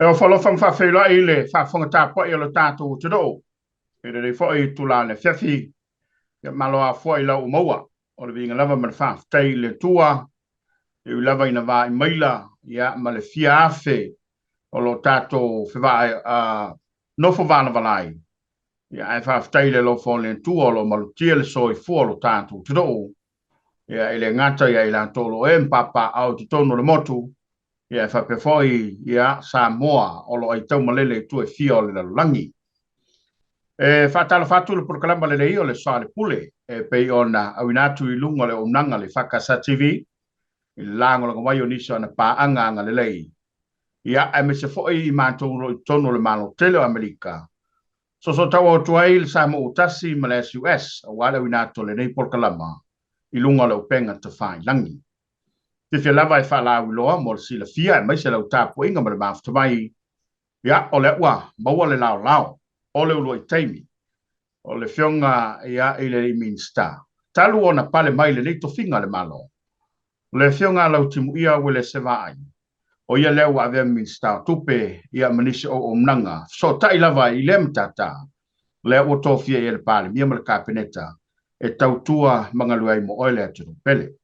E ofo alofa ma faafeiloai i le faafofoga tapuai o le tatou atunuu i lenei foi itula o le afiafi. Ia malo afoa i lau ua maua. O le viiga lava ma le faafetai i le Atua, e ui lava ina vaai maila ia ma le fia afe o lo tatou nofo valavala ai, ia ae faafetai i le alofa o le Atua o lo o malutia le soifua o lo tatou atunuu, ia e le gata ia i latou o lo o e ma papaaao i totonu o le motu, ia e faapea foi ia Samoa o lo o aitaumalele i tua e fia o le lalolagi. E faatalofa atu le polokalama lelei o le Soalepule e pei ona auina atu i luga o le auaunaga a le EFKS TV i le lagolago mai o nisi o ana paaga agalelei, ia aemaise foi i matou o lo o i totonu o le Malo tele o Amerika. Soosootaua atu ai le Samoa Tasi ma le SUS aua le auina atu o lenei polokalama i luga o le upega tafailagi. Fiafia lava e faalauiloa mo le silafia aemaise lau tapuaiga ma le mafuta mai, ia, o lea ua maua le laolao o le uluai taimi o le Afioga ia i le alii Minisita talu ona pale mai lenei tofiga a le Malo. O le Afioga a Lautimuia Uelese Vaai, o ia lea ua avea ma Minisita o Tupe ia ma nisi o auaunaga fesootai lava i lea matata, lea ua tofia i ai le Palemia ma le Kapeneta e tautua ma galue ai mo oe le atunuu pele.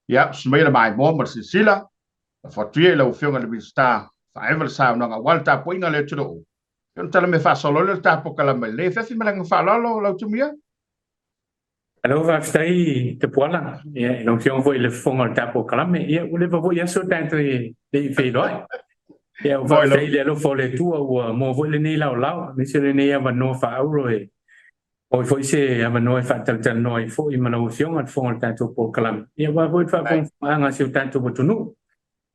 Ia, usi maia le maimoa ma le silasila, lafo atu ia i lau Afioga i le Minisita, faaeva le saunoaga aua le tapuaiga a le atunuu, ia ona tala mea faasolo ai lea o le ta polokalame i lenei afiafi ma le agaga faaaloalo, Lautimuia. Malo faafetai Tapuala, ia i lau Afioga foi i le Fofoga o le tatou Kalame. Ia ua leva foi aso tatou e le i feiloai. Ia ua faafetai i le alofa o le Atua ua maua foi lenei laolao, aemaise lenei avanoa faaauro e maua ai foi se avanoa e faatalatalanoa ai foi ma lau Afioga i le Fofoga o le tatou polokalame. Ia aua foi le faafogafogaaga a si o tatou atunuu.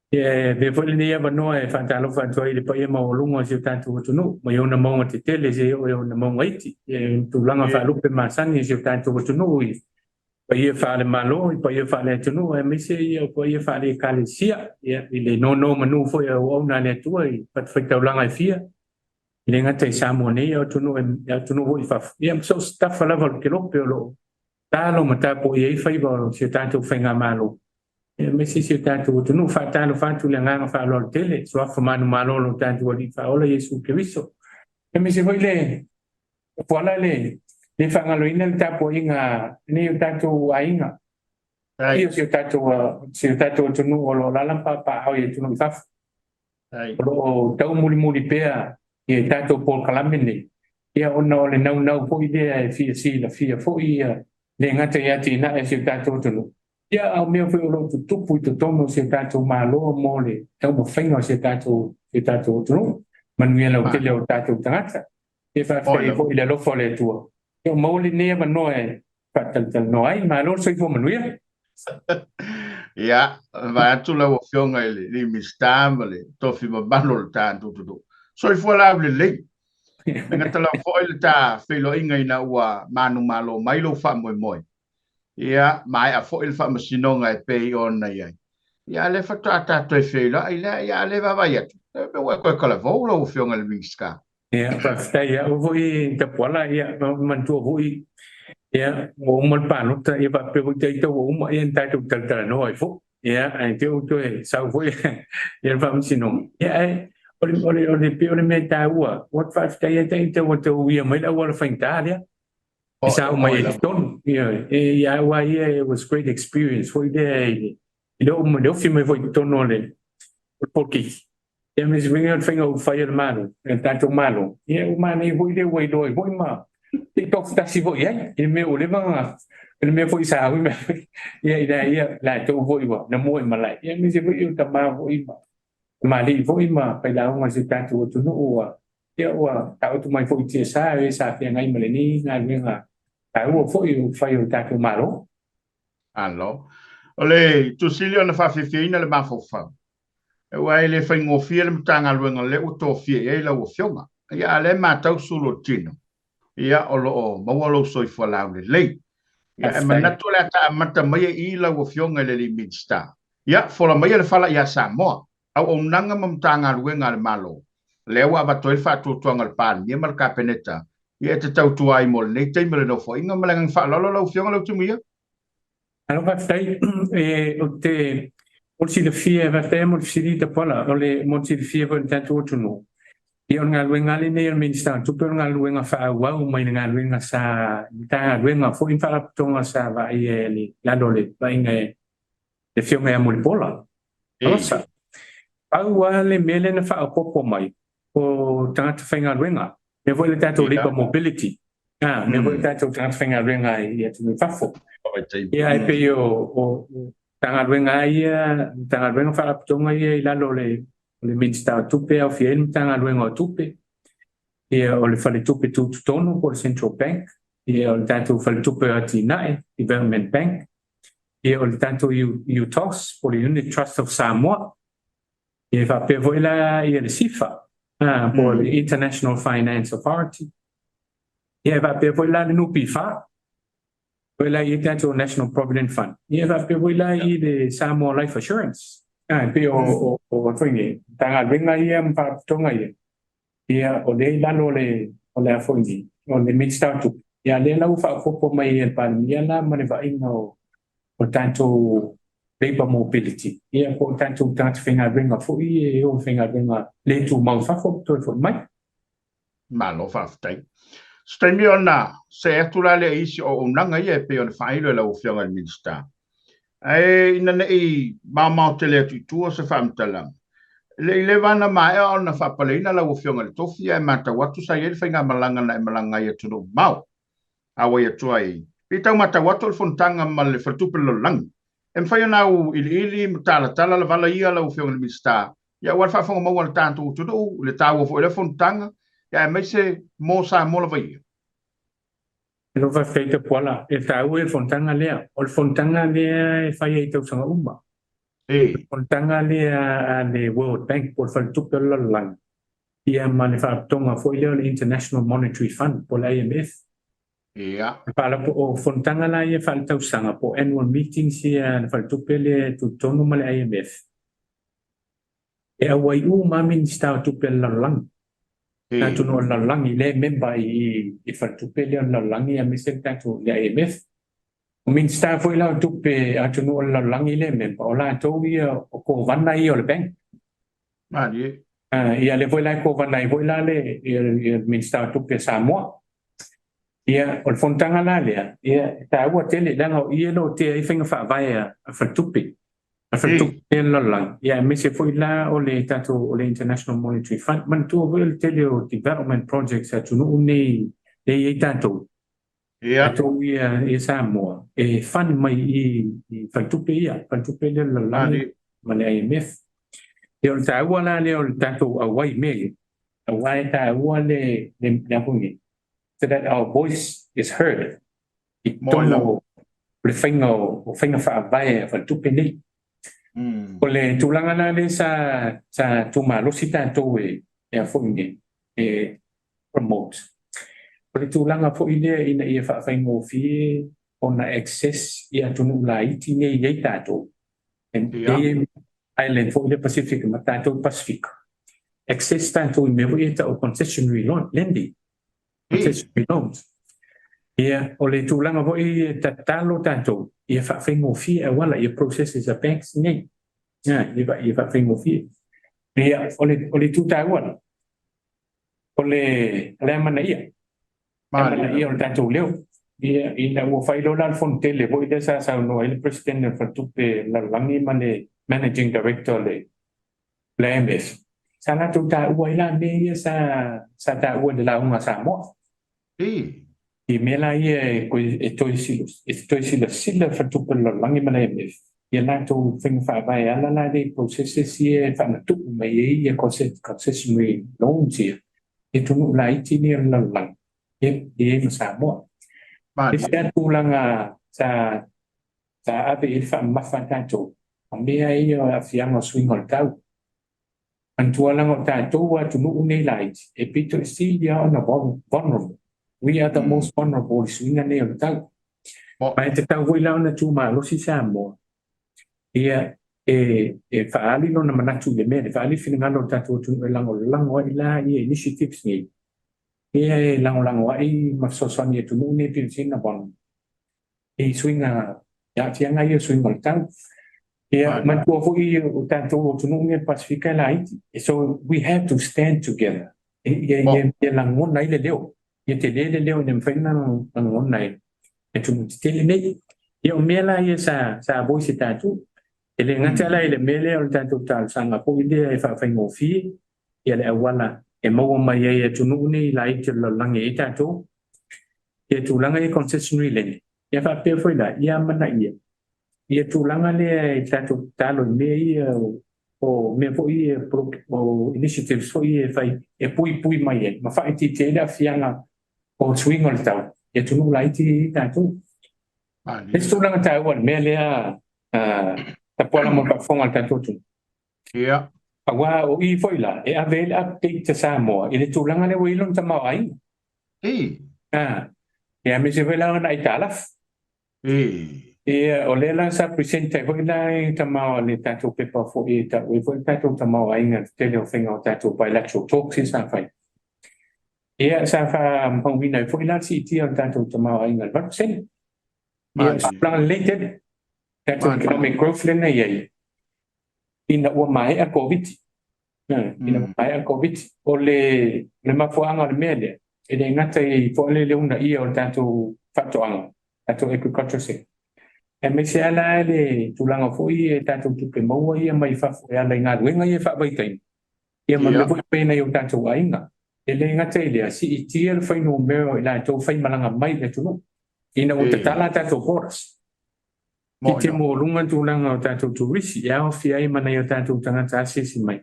Ia e avea foi lenei avanoa e faatalofa atu ai i le paia maualuga o si o tatou atunuu, mai ona mauga tetele seia oo i ona mauga iti, ia i ona tulaga faalupe masani o si o tatou atunuu i paia faale-Malo, i paia faale-atunuu, aemaise ia paia faale-Ekalesia, ia i le nonomanu foi o auauna a le Atua i fatafaitaulaga e fia, e le gata i Samoa nei, a o atunuu foi i fafo, ia ma so o se tafa lava o le kelope o lo o tatalo ma tapuai ai faiva o si o tatou faigamalo, aemaise si o tatou atunuu. Faatalofa atu i le agaga faaaloalo tele, suafa manumalo o lo tatou Alii Faaola Iesu Keriso. Aemaise foi le Tapuala le le faagaloina le tapuaiga a nei o tatou aiga, i si o tatou si o tatou atunuu o lo o alaala ma papaaao i atunuu i fafo. O lo o taumulimuli pea i tatou polokalame nei, ia ona o le naunau foi lea e fia silafia foi ia le gata i atinae a si o tatou atunuu, ia a o mea foi o lo o tutupu i totonu o si o tatou Malo mo le taumafaiga o si o tatou si o tatou atunuu, manuia lautele o tatou tagata. E faafetai ai foi i le alofa o le Atua, ia ua maua lenei avanoa e faatalatalanoa ai. Malo le soifua manuia. Ia, vae atu lau Afioga i le Minisita ma le tofi mamalu o le tatou atunuu. Soifua laulelei. E gata lava foi le ta feiloaiga ina ua manumalo mai lou faamoemoe. Ia, maea foi le faamasinoga e pei ona i ai. Ia, a o lea faatoa tatou feiloai lea, ia, a o lea e vaavaai atu, e pei ua e toe talavou lau Afioga i le Minisita. Ia, faafetai. Ia, aua foi Tapuala, ia, manatua foi, ia, ua uma le palota, ia faapea foi ita ua uma, ia, na tatou talatalanoa ai foi. Ia, ae te i ua toe sau foi ia le faamasinoga. Ia, ae o le, o le, o le, pei o le mea e taua, ua faafetai lava ita ua tau uia mai le auala faigata lea. E sao mai ai i totonu. Ioe. E ia au lava ia, it was great experience foi lea i le, i le oo mai, le ofi mai foi i totonu o le, o le polokiki. Ia aemaise foi o le faiga upufai a le Malo, le tatou Malo, ia ua manaia foi lea ua iloa ai foi ma se i tofu tasi foi i ai i le mea ua leva ona, o le mea foi sa ui mai ia i la ia latou foi ua na mua i malae, ia aemaise foi o tama foi ma tamalii foi ma failauga o si o tatou atunuu ua ia ua taoto mai foi i tiasa e sa feagai ma lenei galuega taua foi o fai o le tatou Malo. Malo. O le itu sili ona faafiafiaina le mafaufau, aua e le faigofie le Matagaluega lea ua tofia i ai lau Afioga. Ia, a o lea e matau sulu o le tino, ia, o lo o maua lou soifua laulelei. Ia, e manatu o le a ta amata mai i i lau Afioga i le alii Minisita. Ia, fola maia le fala ia Samoa, auaunaga ma Matagaluega a le Malo, lea ua avatu ai le faatuatuaga o le Palemia ma le Kapeneta, ia e te tautua ai mo lenei taimi o le Nofoaiga. Ma le agaga faaaloalo lau Afioga Lautimuia. Malo faafetai. Ou te Mo le silafia, faafetai mo le fesili Tapuala, o le mo le silafia foi e le tatou atunuu, ia o le galuega lava lenei a le Minisita o Tupe o le galuega faaauau mai le galuega sa Matagaluega foi ma Faalapotopotoga sa vaaia i lalo o le vaaiga e le Afioga ia Mulipola. Alosa. Pau lava le mea lea na faaopoopo mai, o tagata faigaluega, mea foi le tatou labour mobility, mea foi le tatou tagata faigaluega i atunuu i fafo. Ia ae pei o Matagaluega lava ia, Matagaluega ma Faalapotopotoga ia i lalo o le Minisita o Tupe e aofia ai le Matagaluega o Tupe, ia o le Faletupe Tutotonu po o le Central Bank, ia o le tatou Faletupe o Atinae, Development Bank, ia o le tatou UTOS po o le Unit Trust of Samoa, ia e faapea foi la ia le SIFA po o le International Finance Authority, ia e faapea foi la le NPF, foi la i ai tatou National Provident Fund, ia e faapea foi la i le Samoa Life Assurance. E pei o foi nei, Matagaluega ia ma Faalapotopotoga ia, ia o lea i lalo o le o le a foi nei, o le Minisita o Tupe, ia lea la ua faaopoopo mai e le Palemia la ma le vaaiga o tatou labour mobility, ia po o tatou tagata faigaluega foi e o faigaluega le tumau i fafo toe foi mai. Malo faafetai. Se taimi ona see atu la lea i isi o auaunaga ia e pei ona faailo e lau Afioga i le Minisita. Ae ina ne i maomao tele atu i tua se faamatalaga, e le i leva ona maea ona faapaleina lau Afioga i le tofi ae matau atu sa i ai le faigamalaga na e malaga ai i atunuu mamao. Auai atu ai, pei tau matau atu o le fonotaga ma le Faletupe o le Lalolagi. E mafai ona au iliili ma talatala le vala ia lau Afioga i le Minisita, ia aua le faafofoga maua a le tatou atunuu i le taua foi o lea fonotaga, ia aemaise mo Samoa lava ia. Malo faafetai Tapuala, e taua ia le fonotaga lea. O le fonotaga lea e fai ai i tausaga uma. O le fonotaga lea a le World Bank po o le Faletupe o le Lalolagi, ia ma le faalapotopotoga foi lea o le International Monetary Fund po o le IMF. O fonotaga la ia faaletausaga po o annual meetings ia a le faletupe lea e tutotonu ma le IMF, e auai uma lava Minisita o Tupe a le lalolagi, atunuu o le lalolagi lea e member i le faletupe lea o le lalolagi aemaise le tatou le IMF. O Minisita foi la o Tupe a atunuu o le lalolagi lea e member, o latou ia o kovana ia o le bank. Malie. Ia lea foi la e kovana ai foi la le Minisita o Tupe a Samoa. Ia, o le fonotaga la lea, ia e taua tele leaga o i e lotea ai faiga faavae a faletupe. A faletupe o le lalolagi, ia aemaise foi la o le tatou o le International Monetary Fund. Manatua foi o le tele o development projects a atunuu nei lea e i ai tatou. Tatou ia Samoa e fund mai i faletupe ia, faletupe lea o le lalolagi ma le IMF. Ia o le taua la lea o le tatou auai i mea ia, aua e taua le a foi nei, so that our voice is heard i totonu o le faiga o faiga faavae a faletupe nei. O le tulaga la lea sa tumalosi tatou e a foi nei, e promote. O le tulaga foi lea ina ia faafaigofie ona access i atunuu laiti nei e i ai tatou, e i ai island foi lea Pacific ma tatou Pasifika, access tatou i mea foi ia e tau o concessionary lending, concessionary loans. Ia, o le tulaga foi e tatalo tatou ia faafaigofie auala, ia processes a banks nei, ia faafaigofie. Ia, o le itu taua lea, o le amanaia, amanaia o le tatou leo. Ia, ina ua fai loa la le fonotele foi lea sa saunoa ai le President o le Faletupe Lalolagi ma le Managing Director o le IMF, sa latou taua ai la mea ia sa taua i le lauga a Samoa. I mea la ia e toe silasila le Faletupe o le Lalolagi ma le IMF ia latou faiga faavae ala la lea i processes ia e faamatuu mai ai ia concessionary loans ia i atunuu laiti nei o le lalolagi e i ai ma Samoa. E isi lava tulaga sa ave i ai le faamamafa a tatou, o mea ia o aafiaga o suiga o le tau. Manatua leaga o tatou atunuu nei laiti e pito i sili lava ona vulnerable. We are the most vulnerable i suiga nei o le tau. Ma e tatau foi la ona tumalosi Samoa ia e faaali lona manatu i le mea, e faaali finagalo o le tatou atunuu e lagolago ai la ia initiatives nei, ia e lagolago ai ma fesoasoani i atunuu nei pito sili ona vulnerable i suiga, i aafiaga ia o suiga o le tau. Ia, manatua foi o tatou atunuu nei o le Pasefika e laiti. So we have to stand together. Ia lagona ai le leo. Ia tele le leo ina mafai ona lagona e atunuu tetele nei. Ia o mea la ia sa voice e tatou. E le gata la i le mea lea o le tatou talosaga foi lea e faafaigofie ia le auala e maua mai ai e atunuu nei laiti o le lalolagi e i ai tatou ia tulaga ia concessionary lending. Ia faapea foi la ia amanaia ia tulaga lea e tatou tatalo i mea ia o mea foi ia o initiatives foi ia e fai e puipui mai ai ma faaitiitia ai le aafiaga o suiga o le tau i atunuu laiti ia e i ai tatou. Le isi tulaga taua i le mea lea, Tapuala mo le faafofoga a le tatou atunuu. Aua o i foi la e ave ai le update a Samoa i le tulaga lea ua i ai lona tamaoaiga. Ia aemaise foi la ona aitalafu. Ia o lea la sa present ai foi la e tamao le tatou pepa foi e tau ai foi le tatou tamaoaiga i le tele o faiga o tatou bilateral talks ia sa fai. Ia sa faamauina ai foi la le siitia o le tatou tamaoaiga i le 8%. Ia o se tulaga lelei tele. Tatou economic growth lea na i ai ina ua maea Koviti. Ina ua maea Koviti. O le mafuaaga o le mea lea, e le gata i foi le uunaia o le tatou faatoaga, tatou agriculture sector, aemaise lava la le tulaga foi e tatou tupe maua ia mai fafo e ala i galuega ia faavaitaimi, ia ma mea foi e fai e o tatou aiga. E le gata i lea, siitia le fuainumera o i latou faimalaga mai i le atunuu, ina ua tatala tatou borders. I te maualuga tulaga o tatou turisi e aofia ai ma nai o tatou tagata asiasi mai.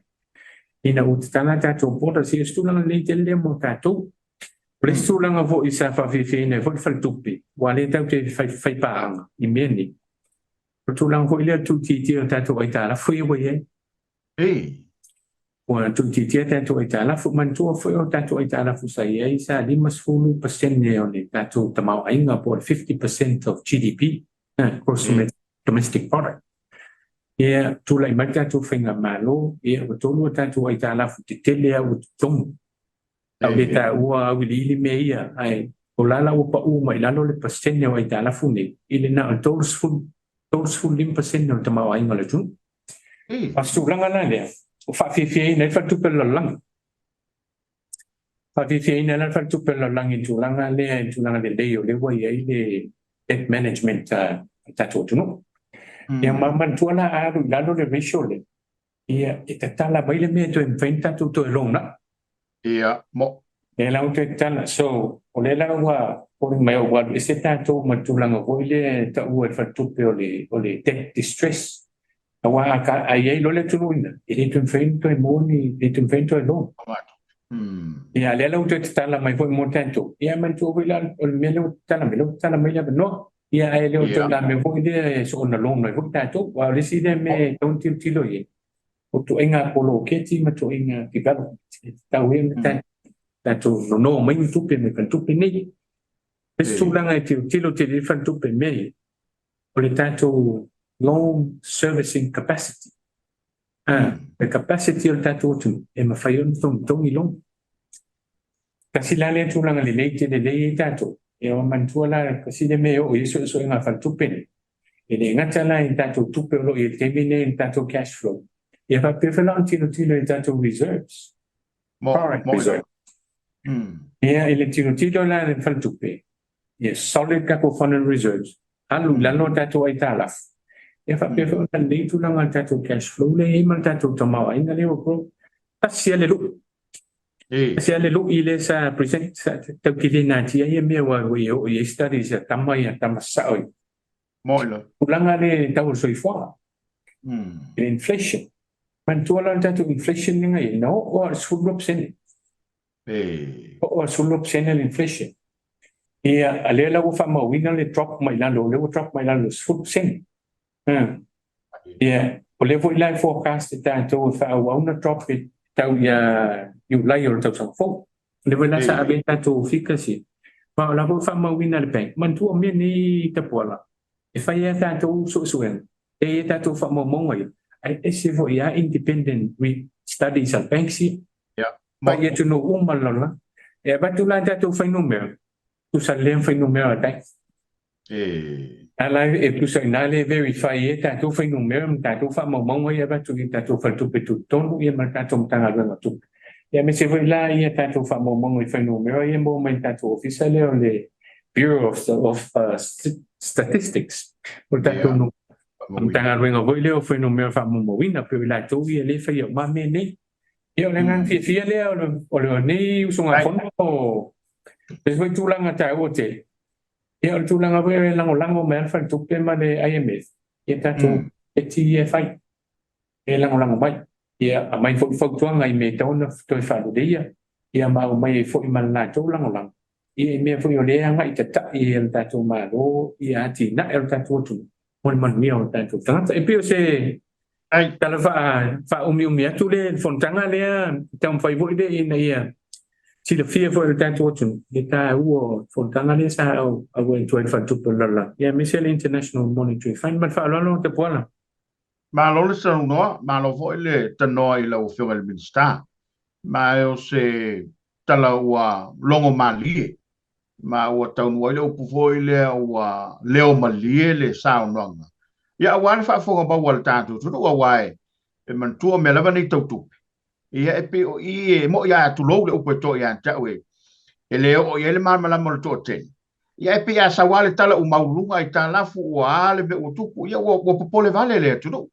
Ina ua tatala tatou borders, ia o se tulaga lelei tele lea mo tatou. O le isi tulaga foi sa faafiafiaina ai foi le faletupe, aua o lea tatou te fai paaga i mea nei. O le tulaga foi lea o le tuuitiitia o tatou aitalafu ia ua i ai. Ua tuuitiitia tatou aitalafu. Manatua foi o tatou aitalafu sa i ai sa 50% o le tatou tamaoaiga po o le 50% of GDP, gross domestic product. Ia tulai mai le tatou faigamalo, ia ua tolu a tatou aitalafu tetele lava ua totogi. A o le taua auiliili mea ia, ae o la ua pau mai i lalo le pasene o aitalafu nei i le na o le 30, 35% o le tamaoaiga o le atunuu. A o se tulaga la lea ua faafiafiaina ai le faletupe o le lalolagi. Faafiafiaina ai la le faletupe o le lalolagi i le tulaga lea, i le tulaga lelei o lea ua i ai le debt management a le tatou atunuu. Ia ma manatua la a alu i lalo le ratio lea, ia e tatala mai le mea e toe mafai ona tatou toe loan up. Ia, mo. Lea la ua toe tatala. So, o lea la ua foliga mai ua alu ese tatou ma le tulaga foi lea e taua e le faletupe o le debt distress. Aua a i ai loa le atunuu ina, e le toe mafai ona toe maua ni, e le toe mafai ona toe loan. Ia, lea la ua toe tatala mai foi mo tatou. Ia, manatua foi la o le mea lea ua tatala mai, lea ua tatala mai le avanoa. Ia, ae le o toe la mea foi lea e soona loan ai foi tatou. Aua o le isi lea mea e tatau ona tilotilo i ai, o ituaiga poloketi ma ituaiga development e tatau ai ona tatou nono mai ni tupe mai faletupe nei. Le isi tulaga e tilotilo tele i faletupe mea ia, o le tatou loan servicing capacity. Le capacity o le tatou atunuu e mafai ona togitogi loan. Tasi la lea tulaga lelei tele lelei ai tatou. Ia manatua la tasi le mea e oo i ai suesuega a faletupe nei. E le gata la i tatou tupe o lo o i ai i le taimi nei i le tatou cash flow. Ia faapea foi la ona tilotilo i tatou reserves. Foreign reserve. Ia i le tilotilo la le faletupe, ia solid tatou foreign reserves, alu i lalo tatou aitalafu. Ia faapea foi ona lelei tulaga o le tatou cash flow lea e i ai ma le tatou tamaoaiga lea ua grow. Tasi lava le lui. Tasi lava le lui lea sa present, sa tau te le natia ia mea ua i oo i ai studies a tama ia, tama sao ia. Mo ila. Tulaga lea e tau o le soifuaga. Le inflation. Manatua la le tatou inflation lea na i ai, na oo lava i le 12%. Oo lava i le 12% le inflation. Ia, a lea la ua faamauina le drop mai lalo, lea ua drop mai lalo i le 10%. Ia, o lea foi la e forecast e tatou e faaauau na drop e tau ia Iulai o le tausaga fou. O lea foi la sa ave ai tatou figures ia. Ma o la foi faamauina e le bank. Manatua o mea nei Tapuala, e fai ai tatou suesuega, e i ai tatou faamaumauga ia, ae ese foi lava independent studies a le banks ia. Fai atunuu uma le lalolagi. E avatu la tatou fuainumera, tusa lelei ma fuainumera a le bank. E. A la e tusa i ina lea e verify ai tatou fuainumera ma tatou faamaumauga ia e avatu i tatou faletupe tutotonu ia ma le tatou Matagaluega o Tupe. Ia aemaise foi la ia tatou faamaumauga i fuainumera ia e maua mai i le tatou Ofisa lea o le Bureau of Statistics. O le tatou Matagaluega foi lea o fuainumera faamaumauina, pei o i latou ia lea e faia uma mea nei. Ia o le agaga fiafia lea o lenei usugafono o le isi foi tulaga taua tele. Ia o le tulaga foi e lagolago mai lava le Faletupe ma le IMF ia tatou poloketi ia e fai, e lagolago mai. Ia aumai foi fautuaga i mea e tatau ona toe faaleleia, ia ma aumai ai foi ma le latou lagolago ia i mea foi o lea e agai tatai e le tatou Malo ia atinae o le tatou atunuu mo le manuia o tatou tagata. E pei o se tala faaumiumi atu lea i le fonotaga lea, taumafai foi lea ina ia silafia foi e le tatou atunuu le taua o le fonotaga lea sa auai atu ai le Faletupe o le Lalolagi, ia aemaise le International Monetary Fund. Ma le faaaloalo, Tapuala. Malo le saunoa, malo foi le tanoa i lau Afioga i le Minisita. Ma o se tala ua logo malie, ma ua taunuu ai le upu foi lea ua leo malie le saunoaga. Ia aua le faafofoga maua a le tatou atunuu, aua e manatua mea lava nei tau tupe. Ia e pei o i e moi a tulou le upu e toa ia te au e le oo i ai le malamalama o le toatele. Ia e pei a sau lava le tala ua maualuluga aitalafu ua a le mea ua tupu, ia ua popole vale le atunuu.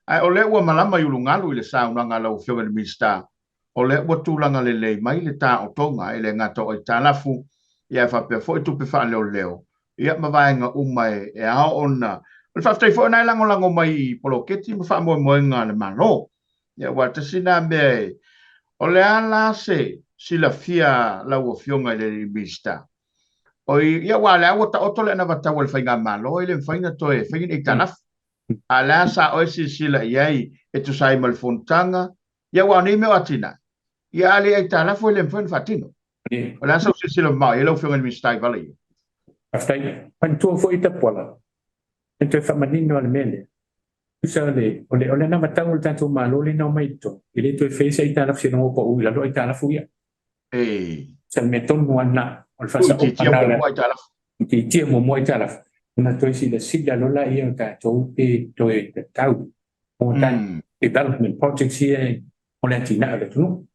Ae o lea ua malama i ulugalu i le saunoaga a lau Afioga i le Minisita, o lea ua tulaga lelei mai le taotoga e le gata o aitalafu, ia ae faapea foi tupe faaleoleo, ia ma vaega uma e ao ona. O le faafetai foi o lena e lagolago mai i poloketi ma faamoemoega a le Malo. Ia aua tasi lena mea e. O le a la se silafia lau Afioga i le Minisita? Oi, ia aua o lea ua taoto le anavatau a le Faigamalo, e le mafai ona toe fai ni aitalafu. A o le a sa oe silasila i ai e tusa ai ma le fonotaga? Ia aua o nei mea o atinae, ia a le aitalafu e le mafai ona faatino. O le a sau silasila mamao i ai lau Afioga i le Minisita i vala ia? Faafetai. Manatua foi Tapuala, e toe faamanino lava le mea lea. Tusa o le, o le, o le anavatau a le tatou Malo lea na omai i totonu, e le toe faia se aitalafu seiloga ua pau i lalo aitalafu ia. O le mea tonu lava lena, o le faasaoga lena o le itiitia muamua aitalafu, ona toe silasila loa lea o tatou pe toe tatau mo tatou development projects ia mo le atinae o le atunuu.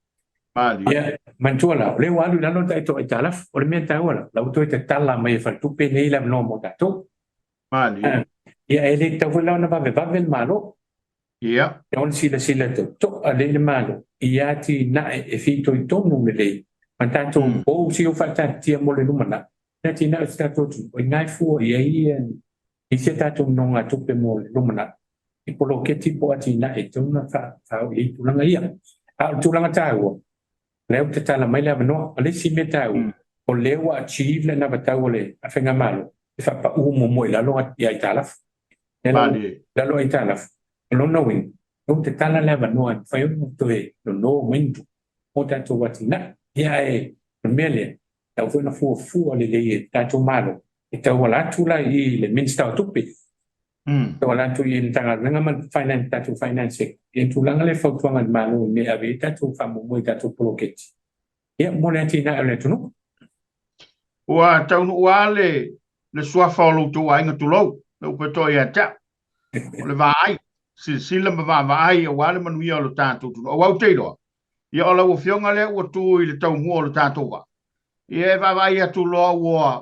Ia, manatua la, o lea ua alu i lalo le tatou aitalafu, o le mea taua la, la ua toe tatala mai e faletupe nei le avanoa mo tatou. Ia, e le tatau foi la ona vavevave le Malo. E ona silasila totoa lelei le Malo i atinae e fitoitonu lelei ma tatou goals ia ua faataatitia mo le lumanai, le atinae o se tatou atunuu, o i ina e fua i ai isi a tatou nonogatupe mo le lumanai, i poloketi po o atinae e tatau ona faaoo i ai tulaga ia. A o le tulaga taua, o lea ua tatala mai le avanoa. O le isi mea taua, o lea ua achieve le anavatau o le Faigamalo e faapau muamua i lalo i aitalafu. Lalo aitalafu, o lona uiga, ua tatala le avanoa e mafai ona toe nono mai ni tupe mo tatou atinae. Ia ae o le mea lea, tatau foi ona fuafua lelei e le tatou Malo e tauala atu la i le Minisita o Tupe, tauala atu i le Matagaluega ma le Finance, tatou Finance Sector, ia tulaga lea fautuaga i le Malo i mea e ave i ai tatou faamoemoe i tatou poloketi, ia mo le atinae o le atunuu. Ua taunuu lava le suafa o lo outou aiga, tulou, le upu e toa ia te au. O le vaai, silasila ma vaavaai aua le manuia o le tatou atunuu. Aua ou te iloa, ia o lau Afioga lea ua tu i le taumua o le tatou vaa. Ia e vaavaai atu loa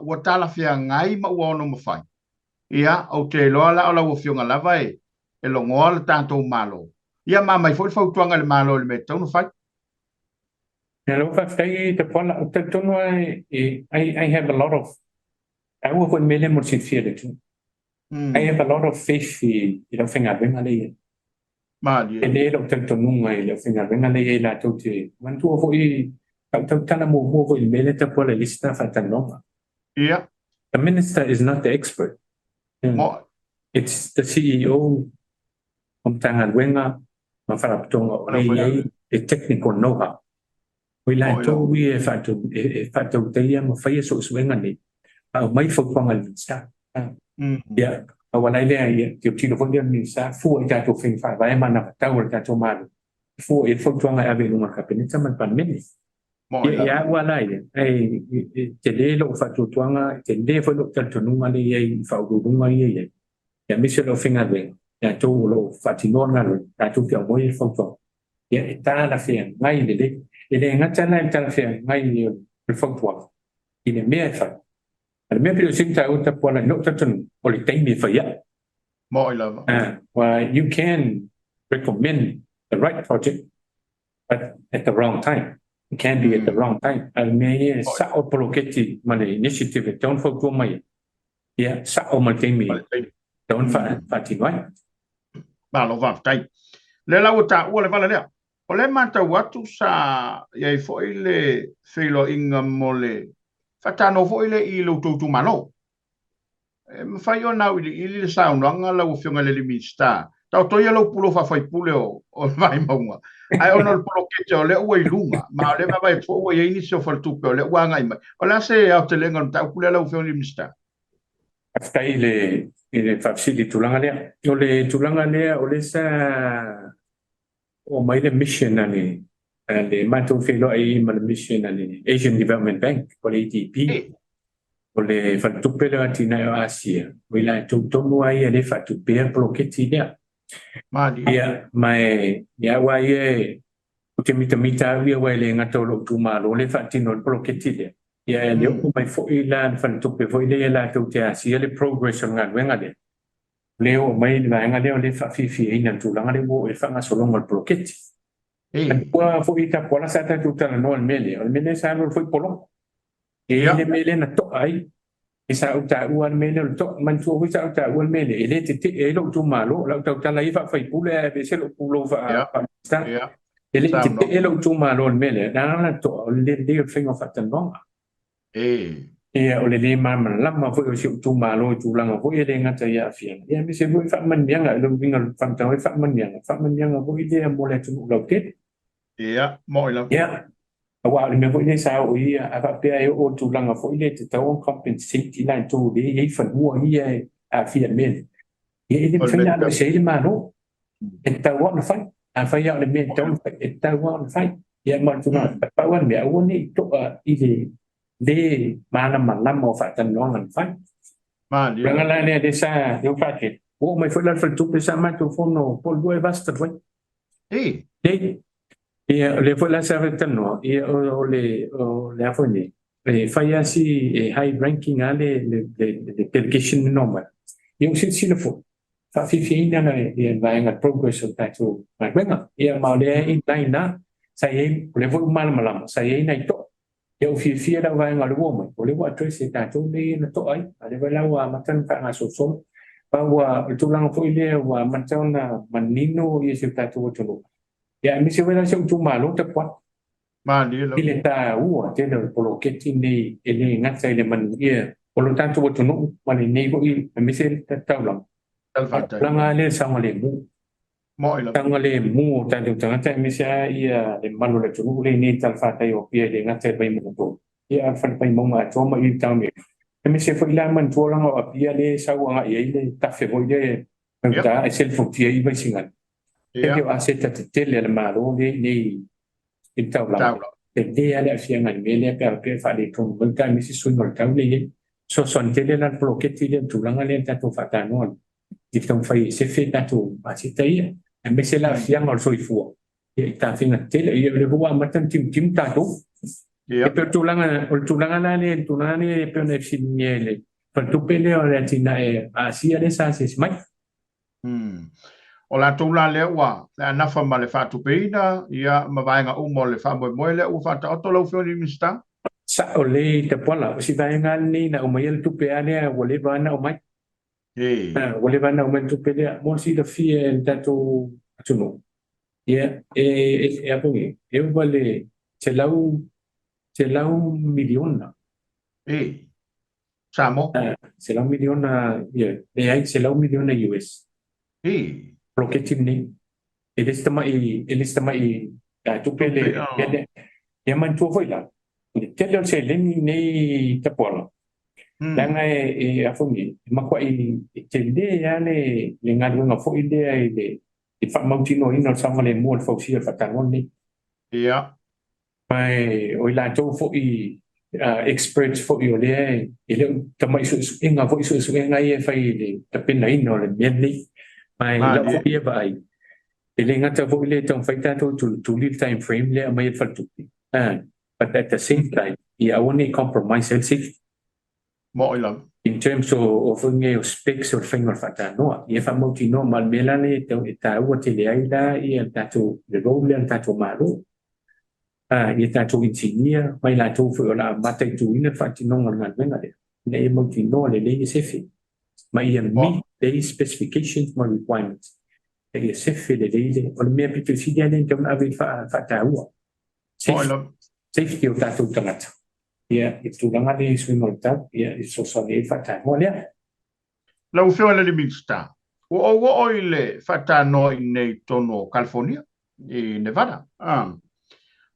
ua talafeagai ma ua ono mafai. Ia, ou te iloa la o lau Afioga lava e logoa le tatou Malo. Ia ma aumai foi le fautuaga i le Malo i le mea e tatau ona fai. Malo faafetai Tapuala. Ou te talitonu lava I have a lot of, taua foi le mea lea mo le silafia e le atunuu. I have a lot of faith i le aufaigaluega lea e i ai. Malie. E le lou talitonuga i le aufaigaluega lea e i ai latou te manatua foi lau tautala muamua foi i le mea lea Tapuala i le isi ta faatalanoaga. The minister is not the expert. It's the CEO o Matagaluega ma Faalapotopotoga o lea e i ai le technical know-how. O i latou ia e faatautaia ma faia suesuega nei, ma aumai fautuaga i le Minisita. Ia, auala ai lea, ia, tilotilo foi lea o le Minisita, fua i tatou faiga faavae ma anavatau a le tatou Malo, fua i ai le fautuaga e ave i luga o le Kapeneta ma le Palemene. Ia, ia au lava la ia, e tele lou faatuatuaga, e tele foi lou talitonuga lea e i ai i faauluuluga ia e i ai, aemaise o le aufaigaluega, latou o lo o faatinoa le galuega, latou te aumaia le fautuaga. Ia, e talafeagai lelei. E le gata la i le talafeagai o le fautuaga i le mea e fai, a o le mea pito sili ona taua Tapuala i lou talitonuga, o le taimi e fai ai. Mo'i lava. Well, you can recommend the right project, but at the wrong time. It can be at the wrong time. A o le mea ia e sa'o le poloketi ma le initiative e tatau ona fautua mai ai, ia sa'o ma le taimi e tatau ona faatino ai. Malo faafetai. O lea la ua taua le vala lea. O lea e matau atu sa i ai foi le feiloaiga mo le faatanoa foi lea i lo outou itumalo. E mafai ona auiliili le saunoaga lau Afioga i le Minisita. Taoto ia lou pulou faafaipule o le Vaimauga, ae ona o le poloketi o lea ua i luga, ma o lea e vaavaai atu foi ua i ai nisi o faletupe o lea ua agai mai. O le a se aotelega o le mataupu lea lau Afioga i le Minisita? Faafetai i le faafesili i le tulaga lea. O le tulaga lea, o lea sa oo mai le mission a le matou feiloai ma le mission a le Asian Development Bank, o le ADB, o le faletupe lea o atinae o Asia, o i latou tonu lava ia lea e faatupea le poloketi lea. Ia, ma e, ia au lava ia ou te mitamita au ia, aua e le gata o lou itumalo lea e faatino ai le poloketi lea, ia e le oo mai foi la le faletupe foi lea latou te asia le progress o le galuega lea. Lea oo mai le vaega lea o lea e faafiafiaina le tulaga lea ua oo i le faagasologa o le poloketi. Ua foi Tapuala sa tatou talanoa i le mea lea, o le mea lea sa alu foi poloka. E i ai le mea lea na to'a ai, e sa ou taua le mea lea o le to'a. Manatua foi sa ou taua le mea lea, e le tetee ai lou itumalo, o lau tautala ia faa-faipule ae aveese lou pulou faa-Minisita. E le i tetee lou itumalo i le mea lea, leaga la to'a o le lelei o le faiga o faatalanoaga. Ia, o le lē malamalama foi o si ou itumalo i tulaga foi e le gata i aafiaga, ia aemaise foi faamanuiaga. I le uiga o le faamatalaga foi faamanuiaga, faamanuiaga foi lea mo le atunuu lautele. Ia, mo'i lava. Ia, aua o le mea foi lea sa oo i ia, a faapea e oo i le tulaga foi lea e tatau ona compensate i latou lea e i ai fanua ia e aafia i le mea lea, ia e le mafai ona aloese ai le Malo. E tatau lava ona fai. Afai lava o le mea e tatau ona fai, e tatau lava ona fai. Ia ma le tulaga, pau lava le mea, aua ne i to'a i le lē malamalama o faatalanoaga na fai. Tulaga la lea lea sa lea ua faatele. Ua oo mai foi la le faletupe sa matou fono po o le 2 vaiaso talu ai. Nei. Ia, o lea foi la sa talanoa, ia o le o le a foi nei, e fai lava si e high ranking lava le delegation na omai. Ia ua silasila foi, faafiafiaina le vaega progress o le tatou galuega. Ia ma o lea e inline lava, sa i ai, o lea foi ua malamalama, sa i ai nai to'a. Ia ua fiafia lau vaega o lea ua omai, o lea ua address e tatou lea na to'a ai, a o lea foi la ua amata ona faagasolosolo. Ma ua, o le tulaga foi lea ua amata ona manino si o tatou atunuu, ia aemaise foi la si ou itumalo tapuai. Malie lava. I le taua tele o le poloketi lenei e le gata i le manuia o lo tatou atunuu ma lenei foi aemaise le taulaga. Talafaatai. Tulaga lea saogalemu. Mo'i lava. Saogalemu o tatou tagata aemaise lava ia le mamalu o le atunuu lea i nei talafatai o Apia e le gata i Vaimauga 3, ia a o le fale Vaimauga atoa ma i town area. Aemaise foi la manatua leaga o Apia lea e sau agai ai le tafe foi lea e uta e selefutia ai Vaisigano. Tele o aseta tetele a le Malo lea i nei i le taulaga. Tele lava le aafiaga i le mea lea pe a faapea e faaletonu mai uta aemaise suiga o le tau lea e i ai. Fesoasoani tele la le poloketi lea i le tulaga lea na tatou faatanoa i le taumafai e sefe tatou aseta ia, aemaise le aafiaga o le soifua ia i tafiga tetele. Ia o lea foi ua amata ona timutimu tatou. E pei o le tulaga la lea, le tulaga lea e pei ona e fesiligia i le faletupe lea o le atinae Asia lea sa asiasi mai. O latou la lea ua le anafa ma le faatupeina ia ma vaega uma o le faamoemoe lea ua faataoto lau Afioga i le Minisita? Sa'o lelei Tapuala, o si vaega lenei na aumaia le tupe lava lea ua leva lava na aumai. Ua leva na aumai le tupe lea mo le silafia e le tatou atunuu. Ia, e a foi, e ova le $100 miliona. Samoa. $100 miliona, ia, leai, $100 miliona US. Poloketi lenei. E le se tamai, e le se tamai tupe le lea. Ia manatua foi la, o le tele o le seleni nei Tapuala, leaga e a foi nei, e matuai e tele lava le galuega foi lea i le faamautinoaina o le saogalemu o le fausia o le faatanoa lenei. Ma o i latou foi experts foi o lea e le o tamai suesuega foi suesuega ia e fai i le tapenaina o le mea lenei. Ma i lau foi ia vaai, e le gata foi le taumafai tatou e tulituli le time frame lea e aumai e le faletupe, but at the same time, ia aua ne i compromise ai le safety. Mo'i lava. In terms o foi nei o specs o le faiga o le faatanoa, ia faamautinoa ma le mea la lea e taua tele ai la ia le tatou le role lea a le tatou Malo. Ia tatou inisinia ma i latou foi o le a mataituina le faatinoga o le galuega lea, ina ia mautinoa lelei le sefe ma ia meet lelei specifications ma requirements, ina ia sefe lelei le, o le mea pito i sili lava lea e tatau ona ave i le faataua. Safety o tatou tagata, ia, i le tulaga lea i suiga o le tau, ia, e fesoasoani ai le faatanoa lea. Lau Afioga i le Minisita, ua ou oo i le faatanoa i inei i totonu o California, i Nevada.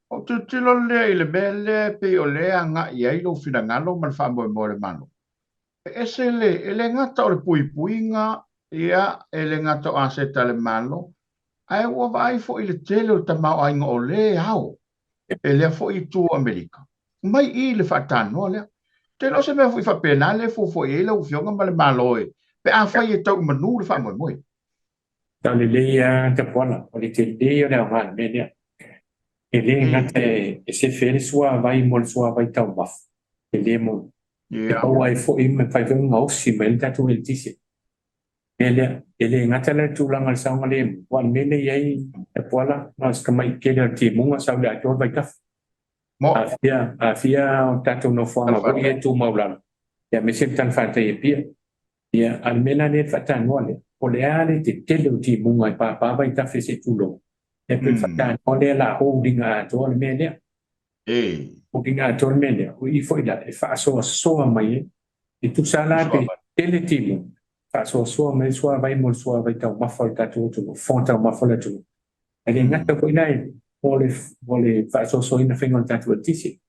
Ou tilotilo lea i le mea lea e pei o lea e agai i ai lou finagalo ma le faamoemoe o le Malo. E ese le, e le gata o le puipuiga, ia, e le gata o aseta a le Malo, ae ua vaai foi i le tele o le tamaoaiga o lea ao e lea foi itu o Amerika, mai i le faatanoa lea. Te le o se mea foi faapena lea e fuafua i ai lau Afioga ma le Malo e, pe afai e tau i manu le faamoemoe. Tau lelei lava Tapuala, o le tele o le aoga o le mea lea. E le gata e sefe ai le suavai mo le suavai taumafa, e le mo e maua ai foi ma fai foi ma gaosi mai ai le tatou eletise. Mea lea, e le gata la le tulaga o le saogalemu, aua o le mea lea e i ai Tapuala, na o se tamai tele o le timuga sau i le atoa le vaitafe. Aafia, aafia o tatou nofoaga foi ia e tumau lalo, ia aemaise le talafatai i Apia. Ia, a o le mea la lea e faatanoa lea, o le a le tetele o timuga e papa vaitafe se i tulou, ia pei o le faatanoa lea o le a hold ina atoa le mea lea. Hold ina atoa le mea lea, o i foi la e faasoasoa mai ai. E tusa la pe tele timuga, faasoasoa mai le suavai mo le suavai taumafa o le tatou atunuu, fofoga taumafa o le atunuu. E le gata foi la mo le mo le faasoasoaina faiga o le tatou eletise.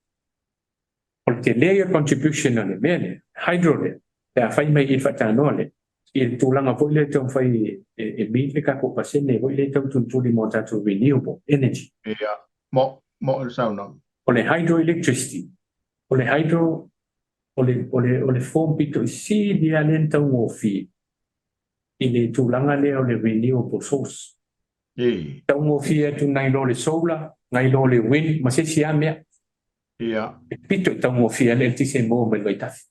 O le tele ia contribution a le mea lea, hydro lea, pe a fai mai i le faatanoa lea, i le tulaga foi lea e taumafai e meet le tatou pasene foi lea e tau tulituli mo tatou renewable energy. Ia, mo, mo le saunoaga. O le hydroelectricity, o le hydro, o le, o le, o le form pito i sili lava lea na taugofie i le tulaga lea o le renewable source. Taugofie atu nai lo le solar, nai lo le wind ma se isi lava mea. E pito i taugofie ai le eletise e maua mai le vaitafe.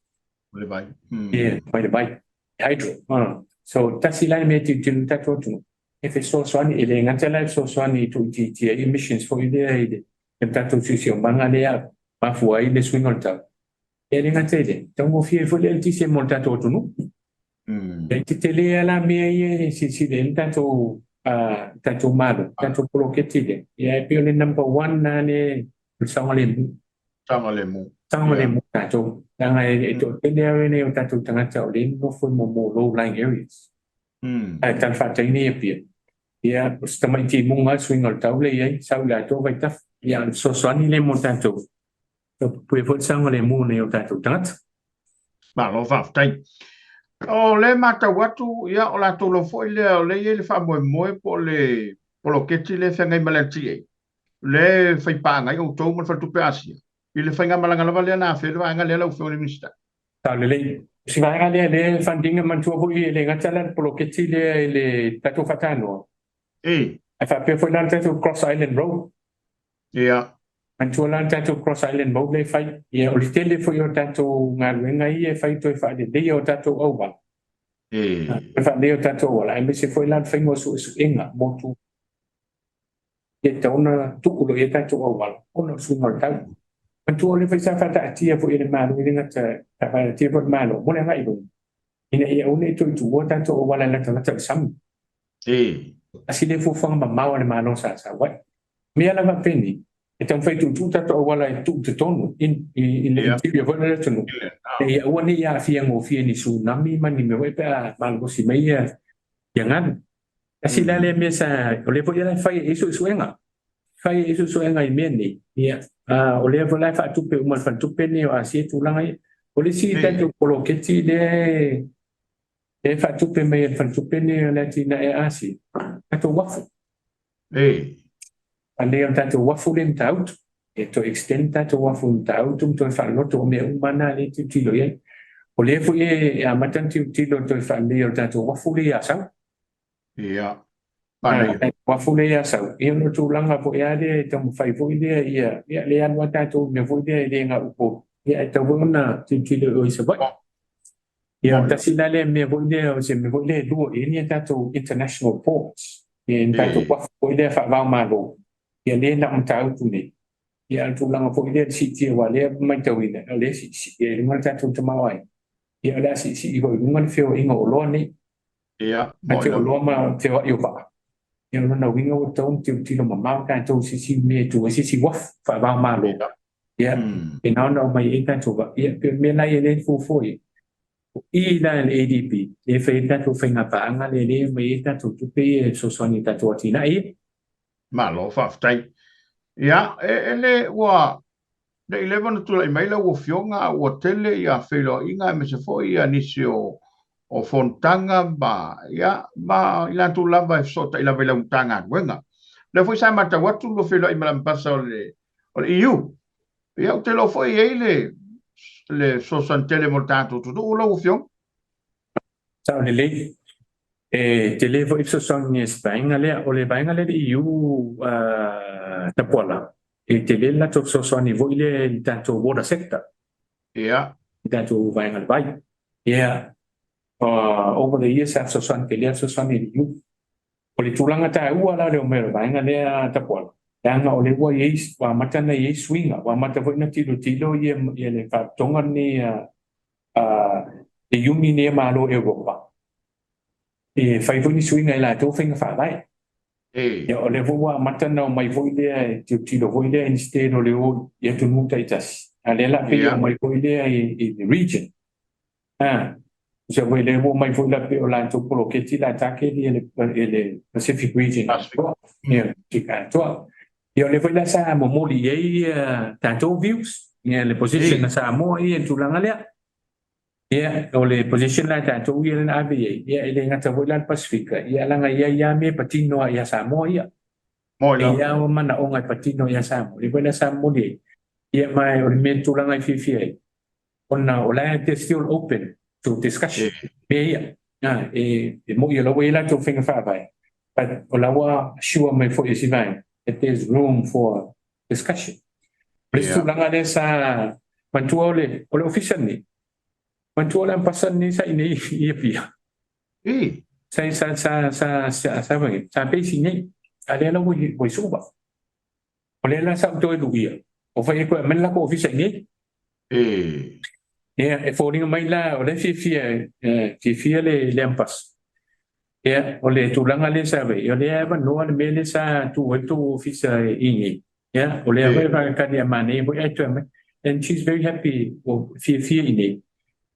Le vai. Ia, mai le vai. Hydro. So, tasi la le mea e tilotilo le tatou atunuu, e fesoasoani, e le gata la e fesoasoani i tuuitiitia ai emissions foi lea i le tatou siosiomaga lea e mafua ai le suiga o le tau. E le gata i lea, taugofie ai foi le eletise mo le tatou atunuu. E tetele lava la mea ia e silasila i ai le tatou tatou Malo, tatou poloketi lea. Ia e pei o le number one lena lea o le saogalemu. Saogalemu. Saogalemu tatou. Leaga e toatele lava nei o tatou tagata o lea e nonofo i mea o low lying areas. Ae talafatai nei Apia, ia o se tamai timuga lava le suiga o le tau lea e i ai, sau i le atoa vaitafe. Ia a o le fesoasoani lea mo tatou, tau puipui ai foi le saogalemu o nai o tatou tagata. Malo faafetai. O lea e matau atu, ia, o latou lava foi lea o lea e i ai le faamoemoe po o le poloketi lea e feagai ma le LTA, lea e faipaaga ai outou ma le Faletupe Asia i le faigamalaga lava lea na afea le vaega lea lau Afioga i le Minisita. Sao lelei. O si vaega lea lea e fund ina, manatua foi e le gata la le poloketi lea i le tatou faatanoa, ae faapea foi la le tatou Cross Island Road. Manatua la le tatou Cross Island Road lea e fai. Ia, o le tele foi o tatou galuega ia e fai toe faaleleia o tatou auala. Toe faaleleia o tatou auala, aemaise foi la le faiga o suesuega motu e tatau ona tuu loa i ai tatou auala ona o le suiga o le tau. Manatua o lea foi sa faataatia foi e le Malo, e le gata sa faataatia foi e le Malo mo le agai i luma, ina ia aua ne i toe tuua tatou auala e latalata i le sami. Tasi lea fuafuaga mamao a le Malo sa sau ai. Mea lava penei, e taumafai e tuutuu tatou auala e tuu i totonu i le interior foi o le atunuu, ina ia aua ne i aafia gofie ni tsunami ma ni mea foi pe a malolosi mai ia galu. Tasi la lea mea sa, o lea foi la e fai ai suesuega, fai ai suesuega i mea nei, ia, o lea foi la e faatupe uma e le faletupe nei o Asia tulaga ia. O le isi tatou poloketi lea e faatupe mai e le faletupe nei o le atinae a Asia, tatou uafu. A lea o le tatou uafu lea i Matautu. E toe extend tatou uafu i Matautu ma toe faaloloto, o mea uma na lea e tilotilo i ai. O lea foi e amata ona tilotilo i le toe faaleleia o le tatou uafu lea i Asau. Ia, manaia. Uafu lea i Asau, ia o le tulaga foi lava lea e taumafai foi lea ia, ia lea alu lava tatou i mea foi lea e le na Upolu, ia ae tatau foi ona tilotilo i o i Savaii. Ia, o le tasi la lea mea foi lea, o se mea foi lea e lua i ai ni a tatou international ports, ia ni tatou uafu foi lea faava-o-Malo, ia lea na o Matautu nei. Ia, a o le tulaga foi lea i le siitia, aua o lea e matauina, o lea e siisii ai i luga le tatou tamaoaiga, ia o le a siisii foi i luga le feoaiga o oloa nei. Ia, A te oloa ma feoai o vaa. Ia, o lona uiga ua tatau ona tilotilo mamao tatou i se isi mea e tu ai se isi uafu faava-o-Malo. Ia, e na ona aumai ai tatou vaa. Ia, pei o le mea la ia lea e fuafua i ai. O i la i le ADB, lea e fai ai le tatou faiga paaga lea lea e aumai ai tatou tupe ia e fesoasoani i tatou atinae ia. Malo, faafetai. Ia, e le ua le i leva ona tulai mai lau Afioga, a ua tele ia feiloaiga aemaise foi ia nisi o fonotaga ma, ia, ma i latou lava e fesootai lava i lau Matagaluega. O lea foi sa matau atu lua feiloai ma le Ambasa o le EU. Ia, ou te iloa foi e i ai le fesoasoani tele mo le tatou atunuu lau Afioga. Sao lelei. E tele foi fesoasoani a se vaega lea. O le vaega lea le EU, Tapuala, e tele le latou fesoasoani foi lea i le tatou water sector. I tatou vaega o le vai. Ia, over the years sa fesoasoani tele fesoasoani i le EU. O le tulaga taua la o le omai o le vaega lea, Tapuala, leaga o lea ua i ai, ua amata ona i ai suiga, ua amata foi ona tilotilo ia le faalapotopotoga lenei a le Iuni nei a Malo o Europa, e fai foi ni suiga i latou faiga faavae. Ia, o lea foi ua amata ona omai foi lea e tilotilo foi lea instead o le o i atunuu taitasi, a o lea la pei e omai foi lea i le region. Tusa foi lea ua omai foi la pei o latou poloketi la target ia le Pacific region atoa. Ia, Pacific atoa. Ia, o lea foi la sa momoli i ai tatou views, ia le position a Samoa ia i le tulaga lea. Ia, o le position la tatou ia na ave i ai, ia e le gata foi la le Pasifika, ia leaga e i ai lava mea e patino lava ia Samoa ia. E i ai lava manaoga e patino ia Samoa, lea foi la sa momoli ai. Ia, ma o le mea tulaga e fiafia ai, ona o la e they're still open to discussion mea ia. E moi o la ua i ai latou faiga faavae, but o la ua assure mai foi e si vaega that there's room for discussion. O le isi tulaga lea sa manatua o le ofisa lenei, manatua o le ambasa lenei sa i inei i Apia. Sa sa sa sa sa sa sa base i inei, a lea la ua i Suva. O lea la sa ou toe luia, o fai e koe aumai le latou ofisa i inei. Ia, e foliga mai la o lea fiafia, fiafia le ambasa. Ia, o le tulaga lea sa fai, o lea e avanoa le mea lea sa tuu ai le tou ofisa i inei. Ia, o lea foi e faatali a manaia foi ae toe aumai. And she's very happy, ua fiafia i inei.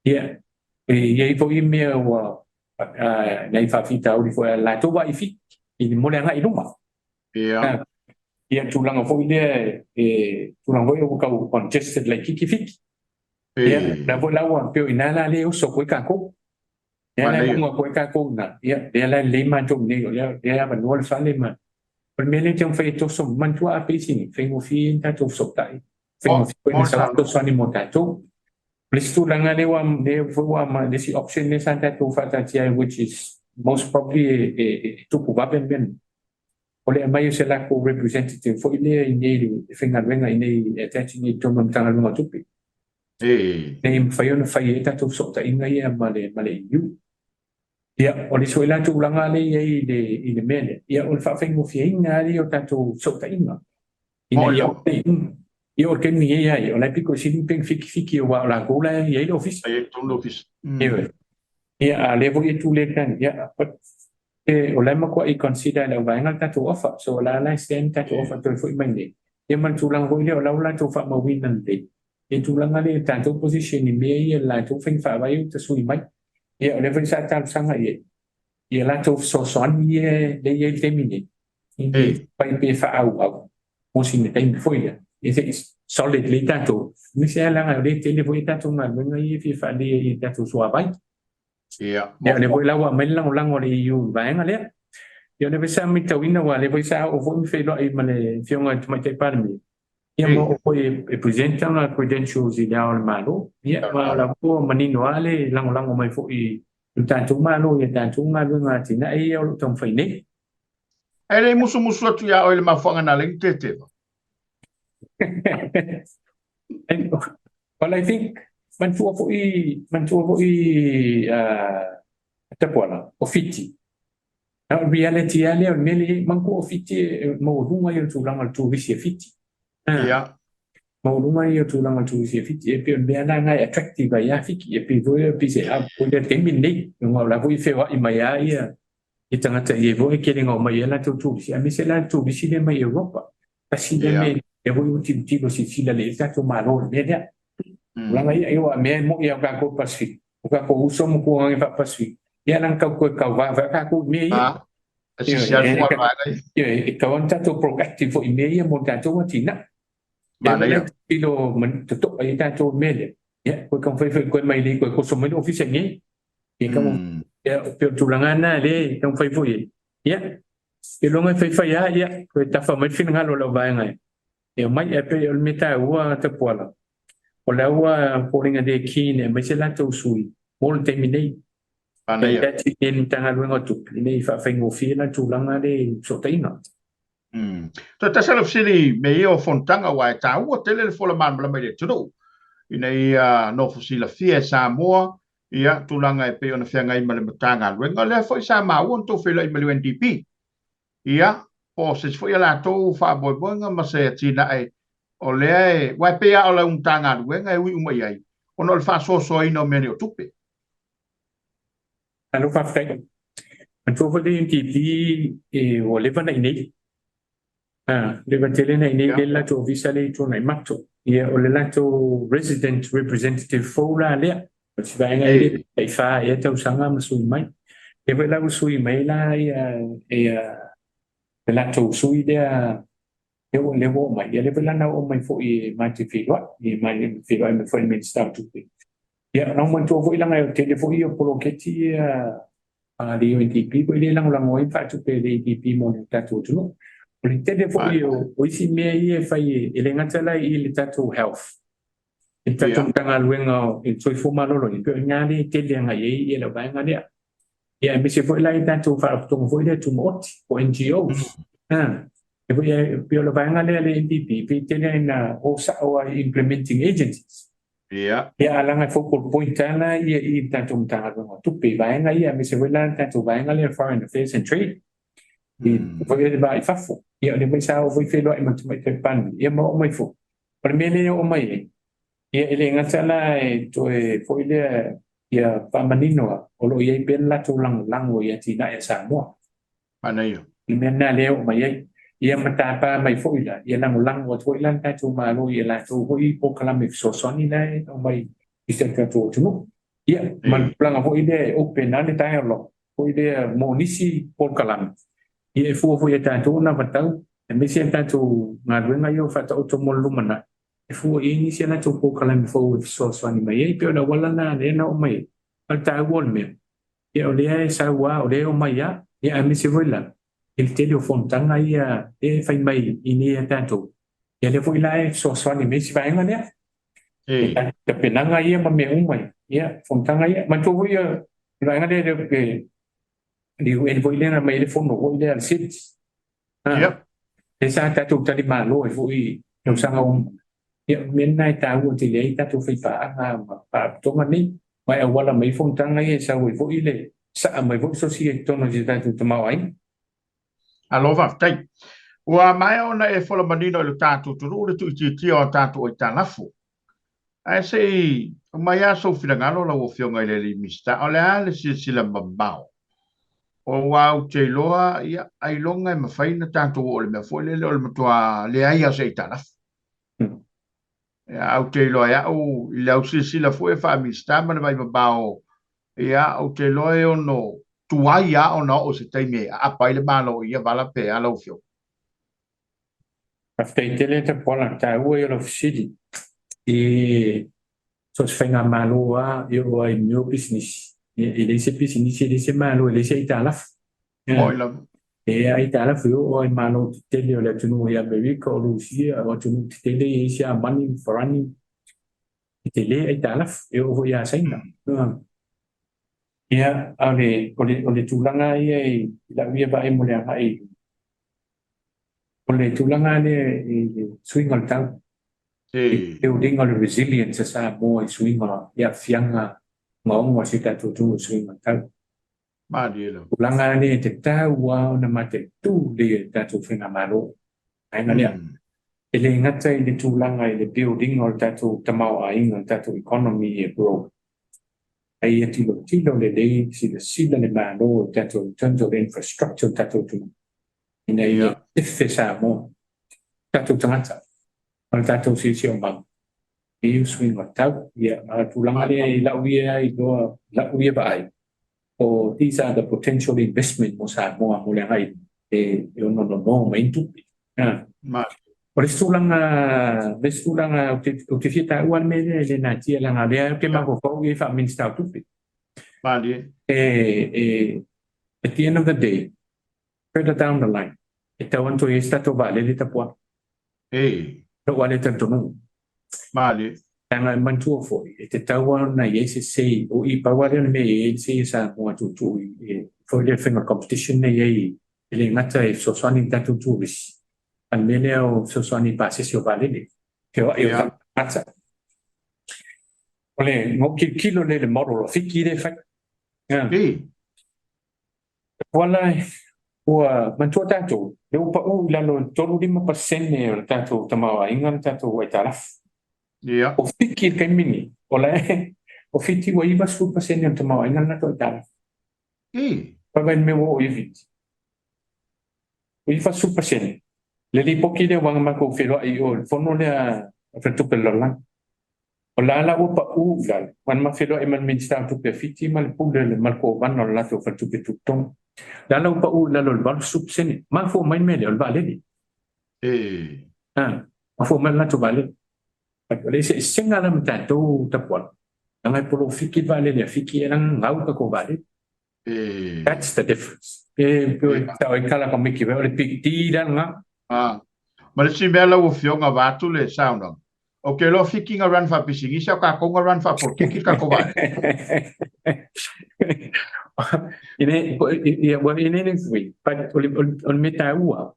Ia, e i ai foi mea ua nai faafitauli foi a latou vaa i Fiti mo le agai i luma. Ia, tulaga foi lea e tulaga foi ua tau congested laitiiti Fiti. Ia, la foi la ua pei o i ina la lea e oso atu ai tatou. Lea la e luga atu ai tatou i ina, ia, lea la e lelei matou i inei, o lea e avanoa le fale ma o le mea lea e taumafai e toso, manatua a pesi nei, faigofie ai ona tatou fesootai, faigofie foi ona sau fesoasoani mo tatou. O le isi tulaga lea ua lea foi ua le isi option lea sa tatou faataatia ai, which is most probably e tupu vave le mea lenei, o le aumai o se latou representative foi lea i inei i le faigaluega i inei e attach i inei i totonu o le Matagaluega o Tupe. Ina ia mafai ona fai ai tatou fesootaiga ia ma le EU. Ia, o le isi foi la tulaga lea e i ai i le mea lea, ia o le faafaigofieina lava ia o tatou fesootaiga ina ia aua ne i umi. Ia o le taimi nei lava ia, o la e pito i sili pe fitifiti aua o latou la e i ai le ofisa. E i ai tonu le ofisa. Ioe. Ia, a o lea foi e tu le tali, ia, but o la e matuai consider e le auvaega le tatou offer. So o la la e stand le tatou offer toe foi mai nei. Ia ma le tulaga foi lea o la ua latou faamauina lelei le tulaga lea i le tatou position i mea ia i le latou faiga faavae ua tasui mai. Ia o lea foi sa talosaga i ai ia latou fesoasoani ia lea e i ai i le taimi nei, ina ia fai pe faaauau mo sina taimi foi lea, ia se i solid lelei tatou, aemaise lava leaga o lea e tele foi a tatou galuega ia e fia faaleleia i le tatou suavai. Ia, o lea foi la ua aumai le lagolago a le EU i le vaega lea. Ia, o lea foi sa matauina, aua o lea foi sa oo foi ma feiloai ma le Afioga i le Tamaitai Palemia. Ia ma oo foi e present ana credentials i Le Ao o le Malo. Ia ma o la foi ua manino lava le lagolago mai foi i le tatou Malo i a tatou galuega atinae ia o lo o taumafai nei. Ae le i musumusu atu iā oe i le mafuaaga na alai ni teteva? Well, I think, manatua foi, manatua foi Tapuala, o Fiti. Na o le reality lava lea o le mea lea i ai. Manatua o Fiti e maualuga ia o le tulaga o le turisi a Fiti. Maualuga ia o le tulaga o le turisi a Fiti. E pei o le mea la lena e attractive ai lava Fiti. E pei foi pei se hub foi lea i le taimi lenei. Aua o la foi e feoai mai lava ia tagata i ai foi e tele ina omai ai latou turisi, aemaise la le turisi lea mai Europa. Tasi lea mea lea foi ua tilotilo silasila lelei ai le tatou Malo i le mea lea. Tulaga ia, aua o mea e moni lava o tatou i le Pasefika, o tatou uso ma tulaga faa-Pasefika, ia na tau toe tauva foi tatou i mea ia. E tatau ona tatou proactive foi i mea ia mo le tatou atinae. Lea tilotilo totoa i ai tatou i le mea lea, ia toe taumafai foi toe mai toe toso mai le ofisa i inei. Ia e pei o le tulaga lena lea e taumafai foi i ai. Ia, seiloga e faifai lava, ia, toe tafa mai le finagalo o lau vaega e omai. Ae pei o le mea taua Tapuala, o la ua foliga le keen e aumai se latou sui mo le taimi nei. E ati i le Matagaluega o Tupe ina ia faafaigofie la tulaga lea i fesootaiga. Toe tasi lau fesili i mea ia o fonotaga, aua e taua tele le fola malamalama i le atunuu ina ia nofo silafia e Samoa ia tulaga e pei ona feagai ma le Matagaluega. O lea foi sa maua ona tou feiloai ma le UNDP, ia, po o se isi foi a latou faamoemoega ma se atinae o lea e, aua e pei lava o lau Matagaluega e ui uma i ai, ona o le faasoasoaina o mea nei o tupe. Malo faafetai. Manatua foi le UNDP e ua leva ona i inei. Leva tele ona i inei le latou ofisa lea i Tuanaimato. Ia o le latou resident representative fou la lea. O se vaega e tai 4 ea tausaga ma sui mai. Lea foi la ua sui mai la ia le latou sui lea lea ua lea ua oo mai. Ia lea foi la na oo mai foi e matou feiloai, e feiloai mai foi i le Minisita o Tupe. Ia na ou manatua foi leaga e tele foi ia poloketi ia a le UNDP foi lea e lagolago ai ma faatupe e le ADB mo le tatou atunuu. O le tele foi o isi mea ia e fai e le gata la i le tatou health, i le tatou Matagaluega o le Soifua Maloloina, pei o i ina lea e tele agai ai ia le vaega lea. Ia aemaise foi la i tatou faalapotopotoga foi lea tumaoti po o NGOs. E foi e pei o le vaega lea a le ADB pei e tele ina o sao lava i implementing agencies. Ia a leaga e focal point lava la ia i le tatou Matagaluega o Tupe i vaega ia, aemaise foi la le tatou vaega lea Foreign Affairs and Trade, i foi le va i fafo. Ia o lea foi sa oo foi feiloai ma le Tamaitai Palemia, ia ma oo mai foi. O le mea lea e oo mai ai, ia e le gata la e toe foi lea ia faamanino lava, o lo o i ai pea le latou lagolago i atinae a Samoa. Manaia. I mea na lea e oo mai ai. Ia ma tapa mai foi la, ia lagolago atu foi la le tatou Malo i a latou foi polokalame fesoasoani la e aumai i si o tatou atunuu. Ia, ma le tulaga foi lea e open lava le dialogue foi lea mo nisi polokalame, ia e fua foi e tatou anavatau, aemaise a tatou galuega ia ua faataoto mo le lumanai, e fua i ai nisi a latou polokalame fou e fesoasoani mai ai. E pei o le auala lena lea na oo mai ai. A o le taua o le mea, Ia o lea e sau lava, o lea e omai lava, ia aemaise foi la i le tele o fonotaga ia lea e fai mai i inei ia tatou, ia lea foi la e fesoasoani mai si vaega lea. I tapenaga ia ma mea uma ia, ia fonotaga ia. Manatua foi ia le vaega lea le UN foi lea na aumai ai le fono foi lea a le SIDS. Lea sa tatou talimalo ai foi i tausaga ua uma. Ia, o le mea lena e taua tele ai tatou faipaaga ma faalapotopotoga nei, ma e auala mai ai fonotaga ia e sau ai foi le saa mai foi le sosia i totonu o si o tatou tamaoaiga. Malo faafetai. Ua maea ona e fola manino i lo tatou atunuu le tuuitiitia o a tatou aitalafu. Ae se i aumai lava sou finagalo lau Afioga i le alii Minisita, o le a le silasila mamao? Aua ou te iloa, ia, ailoga e mafai ona tatou oo i le mea foi lele o le matua leai lava o se aitalafu. Ia, ae ou te iloa e au, i lau silasila foi e faa-Minisita ma le vaai mamao, ia, ou te iloa e ono tuai lava ona oo i se taimi e aapa ai le Malo i ia vala pe a lau Afioga? Faafetai tele Tapuala, taua ia o lau fesili. E so o se faigamalo lava e oo lava i mea o pisinisi, e leai se pisinisi, e leai se malo, e leai se aitalafu. Moi lava. E aitalafu e oo i malo tetele o le atunuu i Amerika, o Lusia, o atunuu tetele ia i Siamani, Farani, e tele aitalafu, e oo foi ia Saina. Ia, a o le tulaga ia i lau ia vaai mo le agai, o le tulaga lea i le suiga o le tau, e uliga o le resilience a Samoa i suiga i aafiaga ogaoga o si o tatou atunuu i suiga o le tau. Malie lava. Tulaga lea e tatau lava ona mataitu lelei e le tatou faigamalo vaega lea. E le gata i le tulaga i le building o le tatou tamaoaiga, le tatou economy e grow, a ia tilotilo lelei, silasila le Malo i tatou in terms of infrastructure o le tatou atunuu ina ia sefe Samoa, tatou tagata ma le tatou siosiomaga i suiga o le tau. Ia, a o le tulaga lea i lau ia iloa, lau ia vaai, o these are the potential investment mo Samoa mo le agai e ono nono mai ai tupe. O le isi tulaga ou te fia taua le mea lea e le natia, leaga lea ou te mafaufau i ai faa-Minisita o Tupe. Malie. At the end of the day, further down the line, e tau ona toe i ai se tatou vaalele, Tapuala. Lou lava lea talitonuga. Malie. Leaga e manatua foi, e tatau ona i ai se say, o i pau lava lea o le mea e i ai le say a Samoa tuutuu i foi lea faiga competition nei i ai, e le gata e fesoasoani i tatou turisi, a le mea lea o fesoasoani i pasese o vaalele, feoai o tagata. O le na ou tilotilo lea i le model o Fiti lea e fai. Tapuala, ua manatua tatou, lea ua pau i lalo i le 35% o le tatou tamaoaiga le tatou aitalafu. O Fiti i le taimi lenei, o la e, o Fiti ua 90% o le tamaoaiga le latou aitalafu. Vaai le mea ua oo i Fiti. O 90%. Le lipoti lea ua matou feiloai i o i le fono lea a Faletupe o le Lalolagi. O la la ua pau i lalo, ua ma feiloai ma le Minisita o Tupe a Fiti ma le pule ma le kovana o le latou faletupe tutotonu. La la ua pau i lalo i le 80%. Mafua mai le mea lea o le vaalele. Mafua mai le latou vaalele. O le eseesega la ma tatou, Tapuala, leaga e polofiki le vaalele a Fiti e leaga gau tatou vaalele. That's the difference. E tau ai kala ka miki o le big D la lena. Ma le isi mea lau afioga vaeatu le saunoaga, ou te iloa Fiti na run faapisinisi, a o tatou na run faapolokiki le tatou vaalele. Ia, well, in any way, but o le mea taua,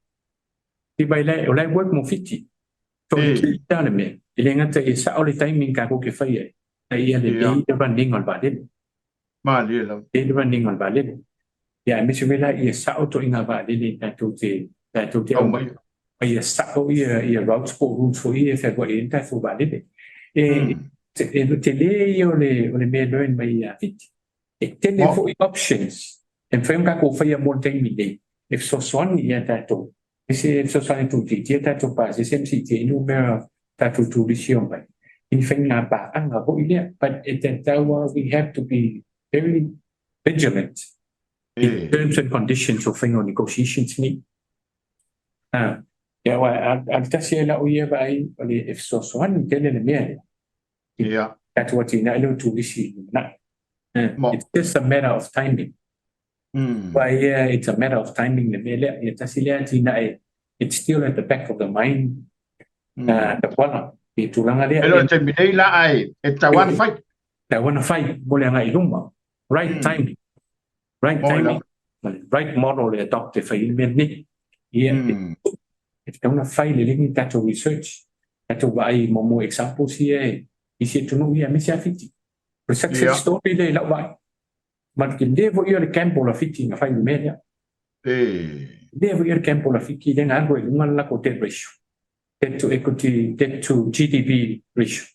ti vai o la e work mo Fiti. So, ta le mea, e le gata e sao le timing tatou te fai ai, a ia lelei le running o le vaalele. Malie lava. Lelei le running o le vaalele. Ia, aemaise foi la ia sao toaiga vaalele tatou te Au mai. Ia sao ia routes po o routes foi ia e fealuai ai le tatou vaalele. E tele ia o le mea learn mai ia Fiti. E tele foi options e mafai ona tatou faia mo le taimi nei e fesoasoani ia tatou. Ese fesoasoani tuutiitia tatou pasese ma siitia ai numera tatou turisi o mai. I ni faiga paaga foi lea. But e tatau lava, we have to be very vigilant in terms and conditions o faiga o negotiations nei. Ia, a le tasi ai lau ia vaai o le e fesoasoani tele le mea lea. Tatou atinae lea o turisi i lumanai. It's just a matter of timing. Why, yeah, it's a matter of timing le mea lea. Ia tasi lea atinae, it's still at the back of the mind. Tapuala, i tulaga lea. E le o le taimi nei la ae e tatau lava ona fai. Tatau ona fai mo le agai i luma. Right timing. Right timing. Right model e adopt e fai ai le mea lenei. Ia, e tatau ona fai lelei ni tatou research. Tatou vaai mo examples ia e isi atunuu ia, aemaise lava Fiti. O le success story lea i lau vaai. Ma le tele foi ia o le gamble a Fiti na fai i le mea lea. Tele foi ia le gamble a Fiti lea na alu ai i luga le latou debt ratio. Debt to equity, debt to GDP ratio.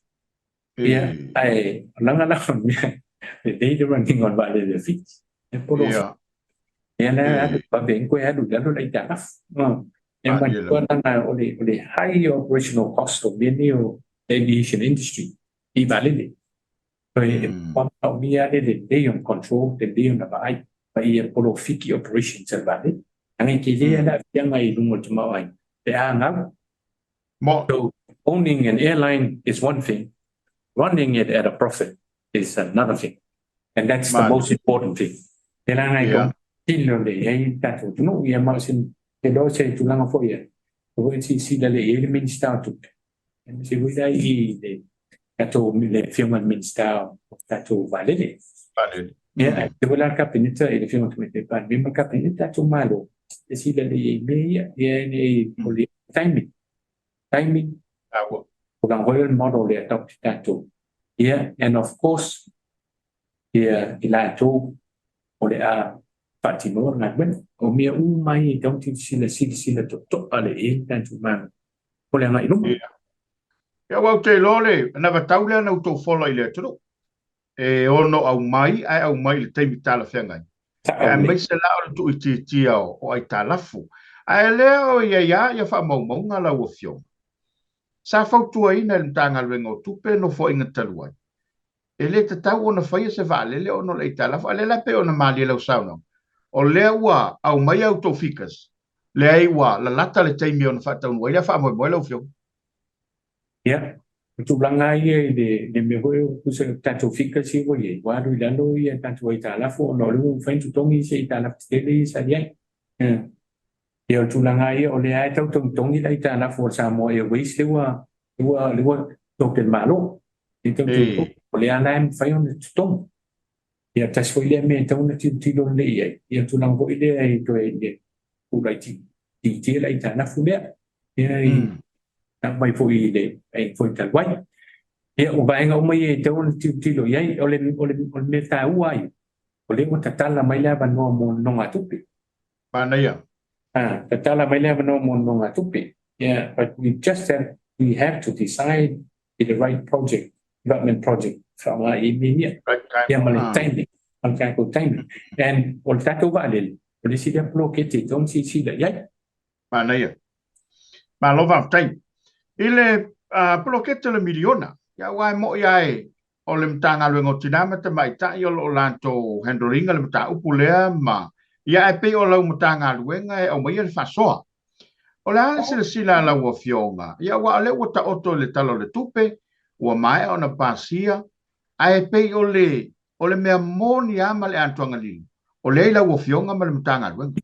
Ia, ae o laga la o le mea, lelei le running o le vaalele a Fiti. E polo. Ia la alu vave ai koe alu i lalo le aitalafu. E Malie manatua laga o le high operational cost o mea nei o aviation industry i vaalele. So e manaomia le lelei ona control, lelei ona vaai ma ia polofiki operations a le vaalele. Leaga e tele le aafiaga i luga o le tamaoaiga pe a gau. So owning an airline is one thing, running it at a profit is another thing. And that's the most important thing. E laga e Tino le i ai le tatou atunuu. Ia ma o se te iloa o se tulaga foi e foi silasila lelei i ai le Minisita o Tupe, aemaise foi la i le tatou le Afioga i le Minisita o tatou Vaalele. Vaalele. Ia, aemaise foi la le Kapeneta i le Afioga i le Tamaitai Palemia ma le Kapeneta, tatou Malo, silasila lelei i ai i mea ia. Ia ne i o le timing, timing, Taua. Tulaga foi o le model lea e adopt e tatou. Ia, and of course, ia i latou o le a faatinoa le galuega. O mea uma ia e tatau ona silasila, silasila totoa lelei i ai le tatou Malo mo le agai i luma. Ia. Ia, aua ou te iloa le anavatau lea na outou fola i le atunuu e ono aumai ae aumai i le taimi talafeagai. Aemaise la o le tuuitiitia o aitalafu. Ae lea o i ai lava faamaumauga lau Afioga. Sa fautuaina e le Matagaluega o Tupe Nofoaiga talu ai, e le tatau ona faia se vaalele ona o le aitalafu. A o lea la pei ona malie lau saunoaga, o lea ua aumai a outou figures, leai ua lalata le taimi ona faataunuu ai lea faamoemoe lau Afioga. Ia, o tulaga lava ia i le mea foi lea, tusa o tatou figures ia ua i ai, ua alu i lalo ia tatou aitalafu ona o lea ua mafai ona totogi isi aitalafu tetele ia sa i ai. Ia, o le tulaga lava ia, o lea lava e tau togitogi le aitalafu a le Samoa Airways lea ua lea ua totogi e le Malo. Lea e tau togitogi, o lea la e mafai ona totogi. Ia, tasi foi lea mea e tatau ona tilotilo lelei i ai, ia le tulaga foi lea i toe i le tuulaitiitia le aitalafu lea. Ia, i mai foi i le ai foi talu ai. Ia, o vaega uma ia e tatau ona tilotilo i ai. O le mea taua ai, o lea ua tatala mai le avanoa mo nonogatupe. Manaia. Ah, tatala mai le avanoa mo nonogatupe. Yeah, but we have to decide the right project, development project, faaaoga i mea ia. Right time. Ia, ma le taimi, ma le tatou taimi. And o le tatou vaalele, o le isi lea poloketi e tatau ona silasila i ai. Manaia. Malo faafetai. I le poloketi o le miliona, ia aua e moi lava e o le Matagaluega o Tina ma Tamaitai o lo o latou handle ina le mataupu lea ma ia ae pei o lau Matagaluega e aumaia le faasoa. O le a le silasila a lau Afioga? Ia aua o lea ua taoto i le Tala o le Tupe, ua maea ona pasia, ae pei o le o le mea moni lava ma le atoaga lilo, o lea i lau Afioga ma le Matagaluega.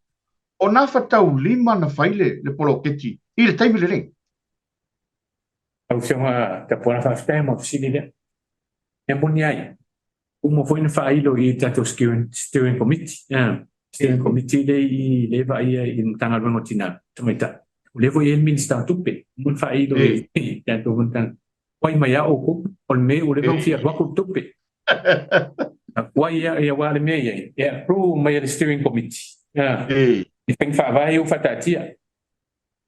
O nafataulima na fai le le poloketi i le taimi lenei. Lau Afioga Tapuala, faafetai mo le fesili lea. E moni ai, uma foi ona faailo i tatou steering committee. Steering committee lea i le vaaia i le Matagaluega o Tina Tamaitai. O lea foi e i ai le Minisita o Tupe. Uma ona faailo i tatou Matagaluega. Tuai mai lava outou, o le mea ua leva ona fia alu atu le tupe. Tuai lava, ia aua o le mea e i ai, e approve mai e le steering committee. I faiga faavae ia ua faataatia.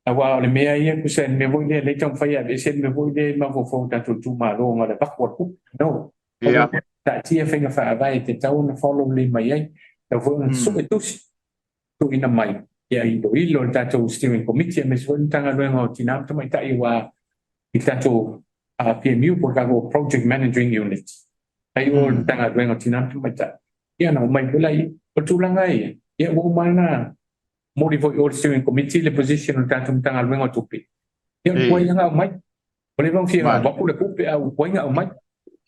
Aua o le mea ia, tusa le mea foi lea, lea e taumafai e aveese le mea foi lea i mafaufau o tatou itumalo na o le avatu o le tupe. No. Taatia faiga faavae e tatau ona follow lelei mai ai. Tatau foi ona sue tusi, tuuina mai, ia iloilo e le tatou steering committee aemaise foi le Matagaluega o Tina ma Tamaitai aua i le tatou PMU po o le tatou Project Managing Unit. Ai o le Matagaluega o Tina ma Tamaitai. Ia ona omai foi laia. O le tulaga ia, ia ua uma ona momoli foi o le steering committee le position o le tatou Matagaluega o Tupe. Ia o le tuai lava aumai. O lea ua fia avatu le tupe a ua tuai ona aumai.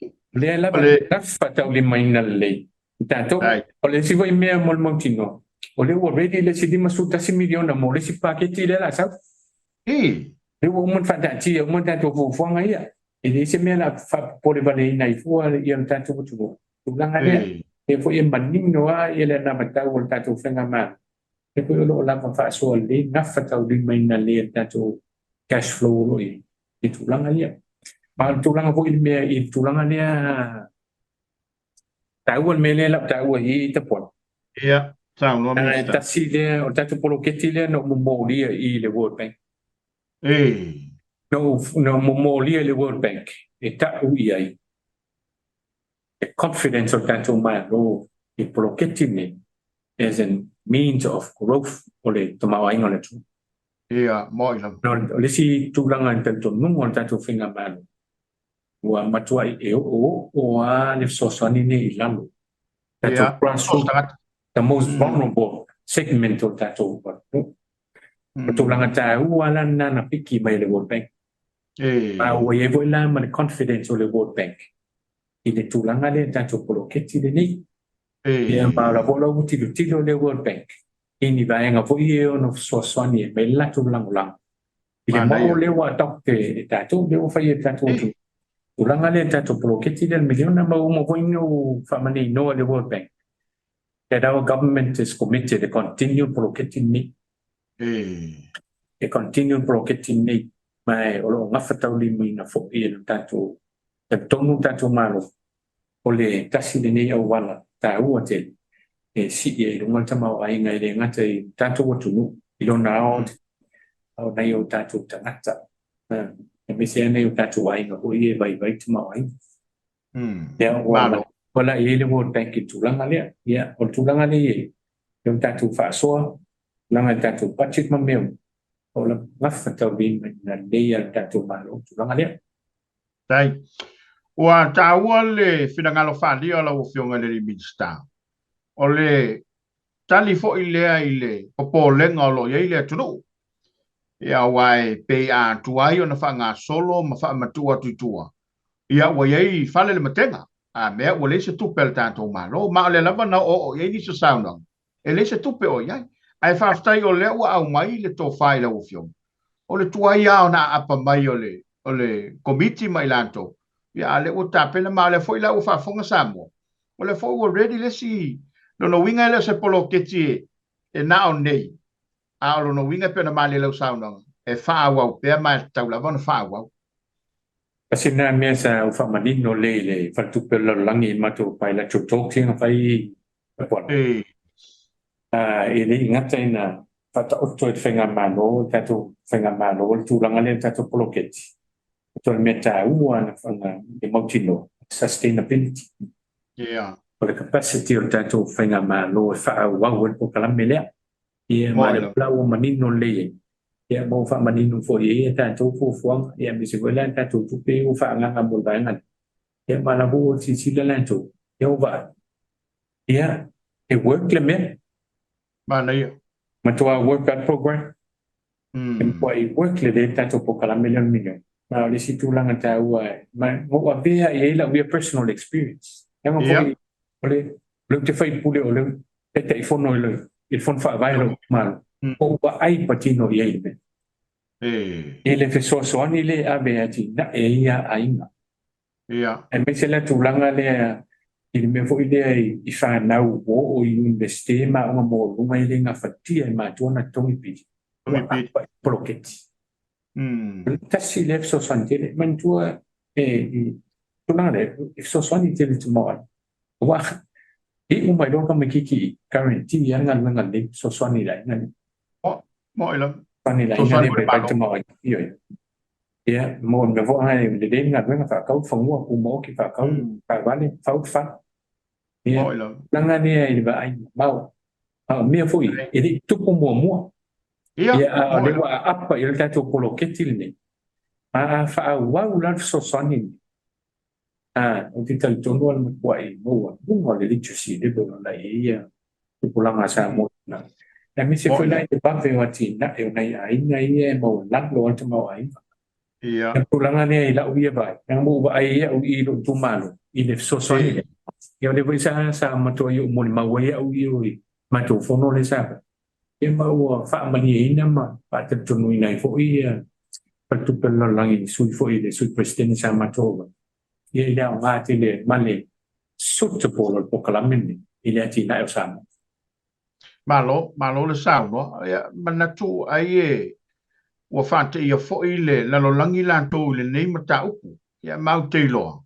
O lea lava e gafataulimaina lelei i tatou. O le isi foi mea mo le mautinoa, o lea ua ready le isi $51 miliona mo le isi paketi lea o le a sau. O lea ua uma ona faataatia uma tatou fuafuaga ia. E leai se mea o le a faapopole valeina ai fua ia le tatou atunuu. Tulaga lea, lea foi e manino lava le anavatau o le tatou faigamalo. Lea foi o lo o lava faasoa lelei, gafataulimaina lelei e le tatou cash flow o lo o i ai i tulaga ia. Ma o le tulaga foi i le mea i le tulaga lea taua le mea lea lau taua i i Tapuala. Ia, saunoa E Minisita. tasi lea, o le tatou poloketi lea na ou momolia i le World Bank. Na ou momolia i le World Bank e tau i ai le confidence o le tatou Malo i le poloketi lenei as a means of growth o le tamaoaiga o le atunuu. Ia, moi lava. O le isi tulaga i le talitonuga o le tatou faigamalo, ua matuai e oooo lava le fesoasoani lenei i lalo. Tatou grassroots, the most vulnerable segment o le tatou atunuu. O le tulaga taua la lena na piki mai e le World Bank. Ma ua i ai foi la ma le confidence o le World Bank i le tulaga lea i le tatou poloketi lenei. Ia, ma o la foi la ua tilotilo le World Bank i ni vaega foi ia e ono fesoasoani e aumai le latou lagolago i le model lea ua adopt e tatou, lea ua fai e le tatou atunuu. Tulaga lea i le tatou poloketi lea o le miliona, ma ua uma foi ona ou faamaninoa i le World Bank that our government is committed to continue le poloketi lenei. E continue le poloketi lenei, ma o lo o gafataulimaina foi e le tatou, talitonu le tatou Malo, o le tasi lenei auala taua tele e sii ai i luga le tamaoaiga e le gata i le tatou atunuu i lona ao, a o nai o tatou tagata, aemaise lava nai o tatou aiga foi ia e vaivai tamaoaiga. Ia, ua la i ai le World Bank i le tulaga lea. Ia, o le tulaga lea e i ai, o le tatou faasoa, tulaga i le tatou budget ma mea uma, o le gafataulimaina lelei a le tatou Malo le tulaga lea. Faafetai. Ua taua le finagalo faaalia o lau Afioga i le Minisita. O le tali foi lea i le popolega o lo o i ai le atunuu. Ia, aua e pei a tuai ona faagasolo ma faamatuu atu i tua, ia ua i ai fale le matega, a mea ua leai se tupe a le tatou Malo. Ma o lea lava na oooo i ai nisi o saunoaga, e leai se tupe o i ai. Ae faafetai o lea ua aumai le tofa i lau Afioga, o le tuai lava ona aapa mai o le o le Komiti ma i latou, ia a o lea ua tapena, ma o lea foi la ua faafofoga Samoa, o lea foi ua ready le isi lona uiga e le o se poloketi e na o nei, a o lona uiga e pei ona malie i lau saunoaga, e faaauau pea ma e tatau lava ona faaauau. Tasi lena mea sa ou faamanino lelei i le Faletupe o le Lalolagi i le matou bilateral talks ia na fai i Papuala. E le i gata ina faataoto e le Faigamalo, le tatou Faigamalo le tulaga lea i le tatou poloketi, o le mea taua na mautinoa, sustainability. O le capacity o le tatou Faigamalo e faaauau ai le polokalame lea. Ia, ma o lea ua manino lelei ai, ia, ma ua faamanino foi i ai a tatou fuafuaga, ia, aemaise foi la tatou tupe ia ua faaagaaga mo le vaega lea. Ia, ma o la foi ua silasila latou, ia ua vaai, ia, e work le mea. Manaia. Matua work that program. E matuai work lelei le tatou polokalame lea o le miliona. Ma o le isi tulaga taua, ma ua avea i ai lau ia personal experience. Leaga foi o le ou te faipule o le Taitaifono i le Fono Faavae o lou itumalo, ua ou vaai patino i ai i le mea. I le fesoasoani lea e ave e atinae ai ia aiga. Aemaise la tulaga lea i le mea foi lea i fanau ua oo i Iunivesite ma aoga maualuluga e le gafatia e matua ona totogi pili, ua apa i poloketi. O le tasi lea fesoasoani tele. Manatua e i tulaga lea, e fesoasoani tele i le tamaoaiga. Aua iu mai loa le tamaitiiti i guarantee lava le galuega lelei, fesoasoani i le aiga lea. Moni lava. Fesoasoani i le aiga lea e vaivai le tamaoaiga. Ioe. Ia, mo le mea foi lena e lelei le galuega, faatau le fanua, tumaoti, faatau le taavale, fau le fale. Ia, tulaga lea i le vaai mamao. A o mea foi e le i tupu muamua. Ia, a o lea ua aapa i ai le tatou poloketi lenei, a faaauau la le fesoasoani lenei, a, ou te talitonu o le matuai maualuga o le literacy level o la e i ai ia tupulaga a Samoa. Aemaise foi la i le vave o atinae o nai aiga ia e maualalo lava le tamaoaiga. O le tulaga lea i lau ia vaai, leaga ua ou vaai ai au i lou itumalo i le fesoasoani lea. Ia o lea foi sa matuai ou molimau ai au i o i matou fono lea sa fai. Ia ma ua faamalieina ma faatalitonuina ai foi ia Faletupe o le Lalolagi i le sui foi le Sui Peresetene sa matou auai. Ia i le aoga tele ma le suitable o le polokalame lenei i le atinae o Samoa. Malo, malo le saunoa. Ia, manatu ai e ua faateia foi le lalolagi latou i lenei mataupu. Ia, ma ou te iloa,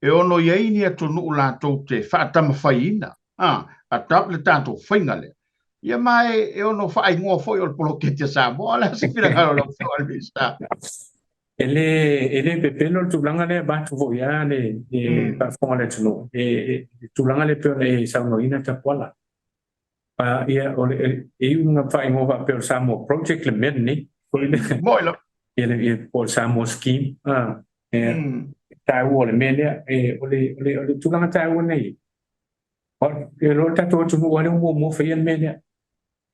e ono i ai ni atunuu latou te faatamafaiina, adopt le tatou faiga lea. Ia, ma e ono faaigoa foi o le poloketi a Samoa. O le a se finagalo o lau Afioga i le Minisita? E le pepelo le tulaga lea vaeatu foi lava le faafofoga a le atunuu. E tulaga lea pei ona e saunoaina Tapuala. Ia, o le e iu ina faaigoa faapea o le Samoa Project le mea lenei. Foi lea. Moni lava. Ia, po o le Samoa Scheme. Ia, taua o le mea lea. E, o le tulaga taua nei, e lo le tatou atunuu lea ua muamua faia le mea lea.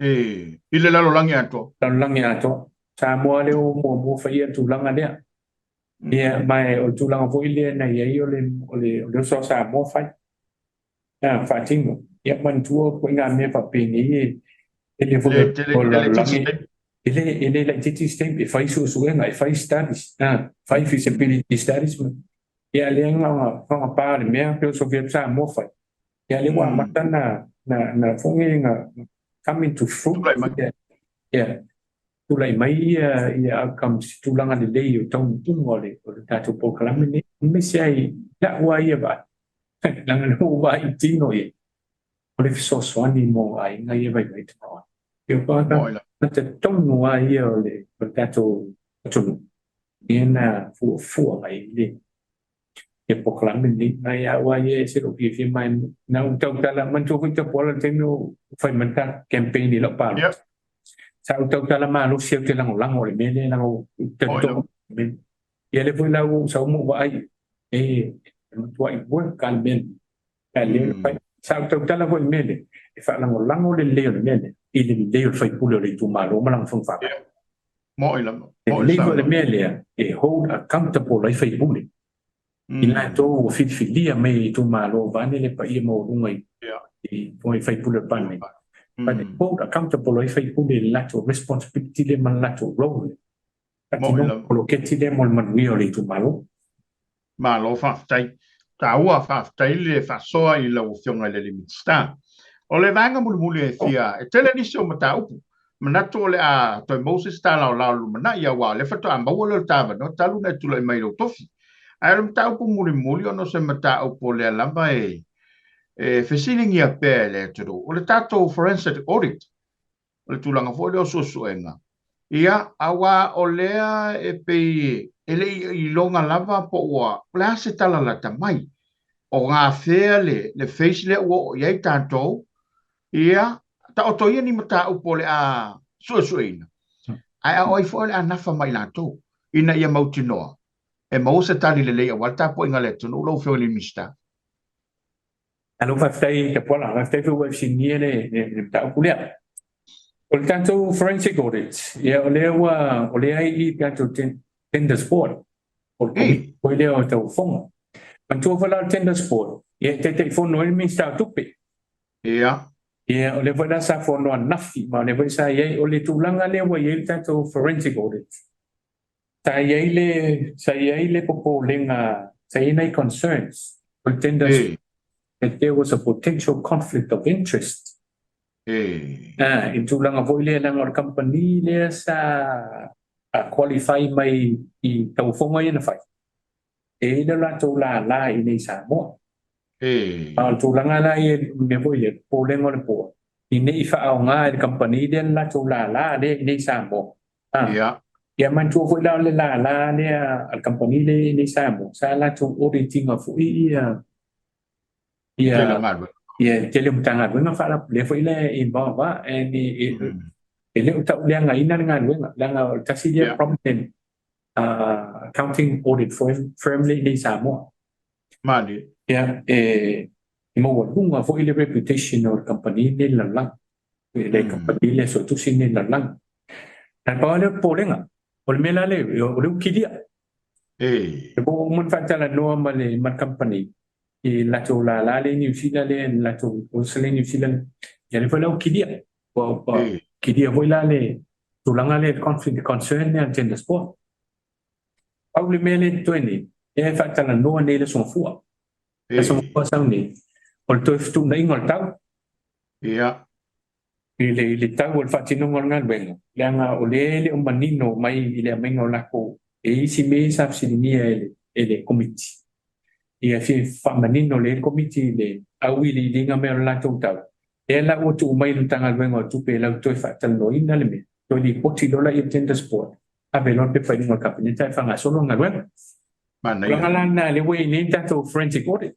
E, i le lalolagi atoa. Lalolagi atoa. Samoa lea ua muamua faia le tulaga lea. Ia, ma o le tulaga foi lea na i ai o le uso a Samoa fai. Faatino. Ia manatua ituaiga mea faapenei e tele foi o le lalolagi, e le laitiiti se taimi e fai suesuega, e fai studies, fai feasibility studies. Ia lea na fagapa le mea pei o Sofia Samoa fai. Ia lea ua amata na foi na come into fruit. Ia tulai mai ia outcomes, tulaga lelei o taunuuga o le tatou polokalame nei. Aemaise ai la'u a ia vaai, leaga lea ua vaai tino ia o le fesoasoani mo aiga ia vaivai tamaoaiga. Ia tagata tonu lava ia o le tatou atunuu ia na fuafua mai le ia polokalame lenei. Ae a'u a ia e ese lou fiafia ma na ou tautala, manatua foi Tapuala le taimi o fai mai le campaign i lau palota. Sa ou tautala malosi ou te lagolago i le mea lea leaga ou talitonu ia lea foi la ua ou sau ma ou vaai e matuai work a le mea lea. Lea sa ou tautala foi i le mea lea e faalagolago le lelei o le mea lea i le lelei o le faipule o le itumalo ma lana fono faavae. Mo'i lava. Lelei foi le mea lea e hold accountable ai faipule i latou ua filifilia mai i itumalo vaeane le paia maualuga i faipule o le Palemene. But hold accountable ai faipule i le latou responsibility lea ma le latou role faatinoga poloketi lea mo le manuia o le itumalo. Malo faafetai. Taua, faafetai le faasoa i lau Afioga i le Minisita. O le vaega mulimuli e fia, e tele nisi o mataupu, manatu o le a toe maua se isi talaolao lumanai, aua o lea faatoa maua lea o le tavanoa talu ona e tulai mai i lou tofi. Ae o le mataupu mulimuli, ona o se mataupu o lea lava e fesiligia pea e le atunuu, o le tatou forensic audit, o le tulaga foi lea o suesuega. Ia, aua o lea e pei e le i iloga lava po ua o le a se tala lata mai, o gafea le phase lea ua oo i ai tatou. Ia, taoto ia ni mataupu o le a suesueina, ae a o ai foi o le a nafa ma i latou, ina ia mautinoa e maua se tali lelei aua le tapuaiga a le atunuu, lau Afioga i le Minisita. Alo, faafetai Tapuala, faafetai foi ua e fesiligia le mataupu lea. O le tatou forensic audit, ia o lea ua o lea i tatou tenders board. O le komiti foi lea o tauofoga. Manatua foi la o le tenders board, ia e Taitaifono ai le Minisita o Tupe. Ia o lea foi la sa fono ananafi, ma o lea foi sa i ai o le tulaga lea ua i ai le tatou forensic audit. Sa i ai le popolega, sa i ai nai concerns o le tenders that there was a potential conflict of interest. Ah, i tulaga foi lea leaga o le company lea sa qualify mai i tauofoga ia na fai, e i ai le latou lala i nei Samoa. A o le tulaga la ia mea foi lea, popolega o le board, i nei faaaoga e le kamupani lea le latou lala lea i nei Samoa. Ah, ia manatua foi la o le lala lea a le kamupani lea i nei Samoa, sa latou audit ina foi ia Tele o galuega. Ia tele o Matagaluega lea foi la e involve and e le o tauleagaina le galuega leaga o le tasi lea prominent accounting audit firm lea i nei Samoa. Mali. Ia e maualuga foi le reputation o le kamupani nei i le lalolagi. Le kamupani lea suetusi nei i le lalolagi. Ae pau lea o le popolega, o le mea la lea o lea ua kilia. E ua uma ona faatalanoa ma le kamupani i latou lala lea i Niu Sila lea le latou Australia New Zealand. Ia lea foi la ua kilia. Ua kilia foi la le tulaga lea, le conflict concern lea a le tenders board. Pau le mea lea totoe nei, lea e faatalanoa nei i le Aso Gafua. Aso Gafua sau nei, o le toe fetuunaiga o le tau. I le tau o le faatinoga o le galuega, leaga o lea e le o manino mai i le aumaiga o lakou e isi mea sa fesiligia e le komiti. Ia fia faamanino lelei le komiti i le auiliiliga mai o le latou tau. Lea la ua tuu mai i le Matagaluega o Tupe e lau toe faatalanoaina le mea, toe lipoti loa la i le tenders board, ave loa le pepa i luga o le Kapeneta e faagasolo le galuega. Manaia. Tulaga la lena lea ua i ai nei le tatou forensic audit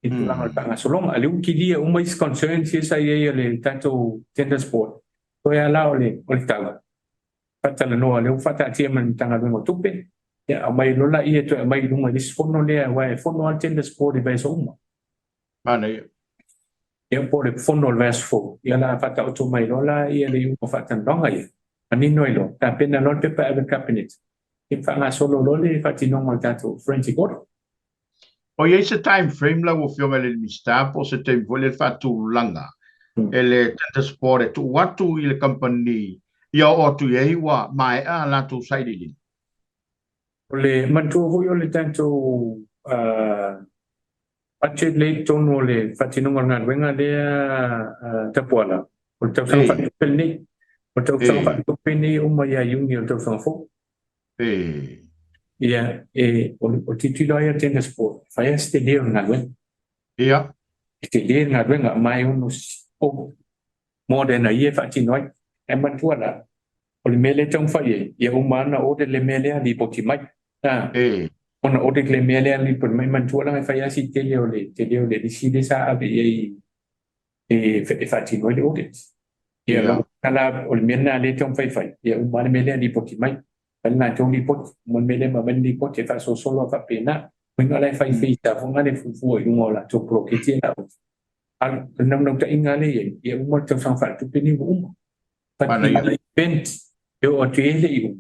i tulaga o le faagasologa. Lea ua kilia uma isi concerns ia sa i ai o le tatou tenders board. Toe a la o le tau faatalanoa lea ua faataatia ma le Matagaluega o Tupe. Ia aumai loa laia toe aumai i luga i le isi fono lea, aua e fono lava le tenders board i vaiaso uma. Manaia. Ia po o le fono o le vaiaso fou, ia la faataoto mai loa la ia le iuga o faatalanoaga ia. Manino ai loa, tapena loa le pepa e ave i le Kapeneta, ia faagasolo loa le faatinoga o le tatou forensic audit. O i ai se time frame lau Afioga i le Minisita po o se taimi foi lea le faatulaga e le Tenders Board e tuu atu i le kamupani ia oo atu i ai ua maea a latou sailiiliga? O le manatua foi o le tatou budget lea i totonu o le faatinoga o le galuega lea, Tapuala, o le tausaga faaletupe lenei. O le tausaga faaletupe lenei e uma ia Iuni o le tausaga fou. Ia, e, o le tilotilo ai a le Tenders Board, e fai lava si tele o le galuega. E tele le galuega, ma e ono more than a year e faatino ai. Ae manatua la, o le mea lea e taumafai i ai, ia uma lava ona audit le mea lea, lipoti mai. Ona audit le mea lea, lipoti mai, manatua la e fai lava si tele o le tele o le lisi lea sa ave i ai e faatino ai le audit. Ia, la, o le mea lena lea e taumafai fai, ia uma lava le mea lea, lipoti mai. Fai le latou lipoti, uma le mea lea ma aumai le lipoti e faasolosolo lava faapena. Uiga la e fai fai foi le fuafua i luga o latou poloketi e lau. A o le naunautaiga lea e i ai, ia uma le tausaga faaletupe lenei ua uma. But in the event e oo atu i ai le iuga,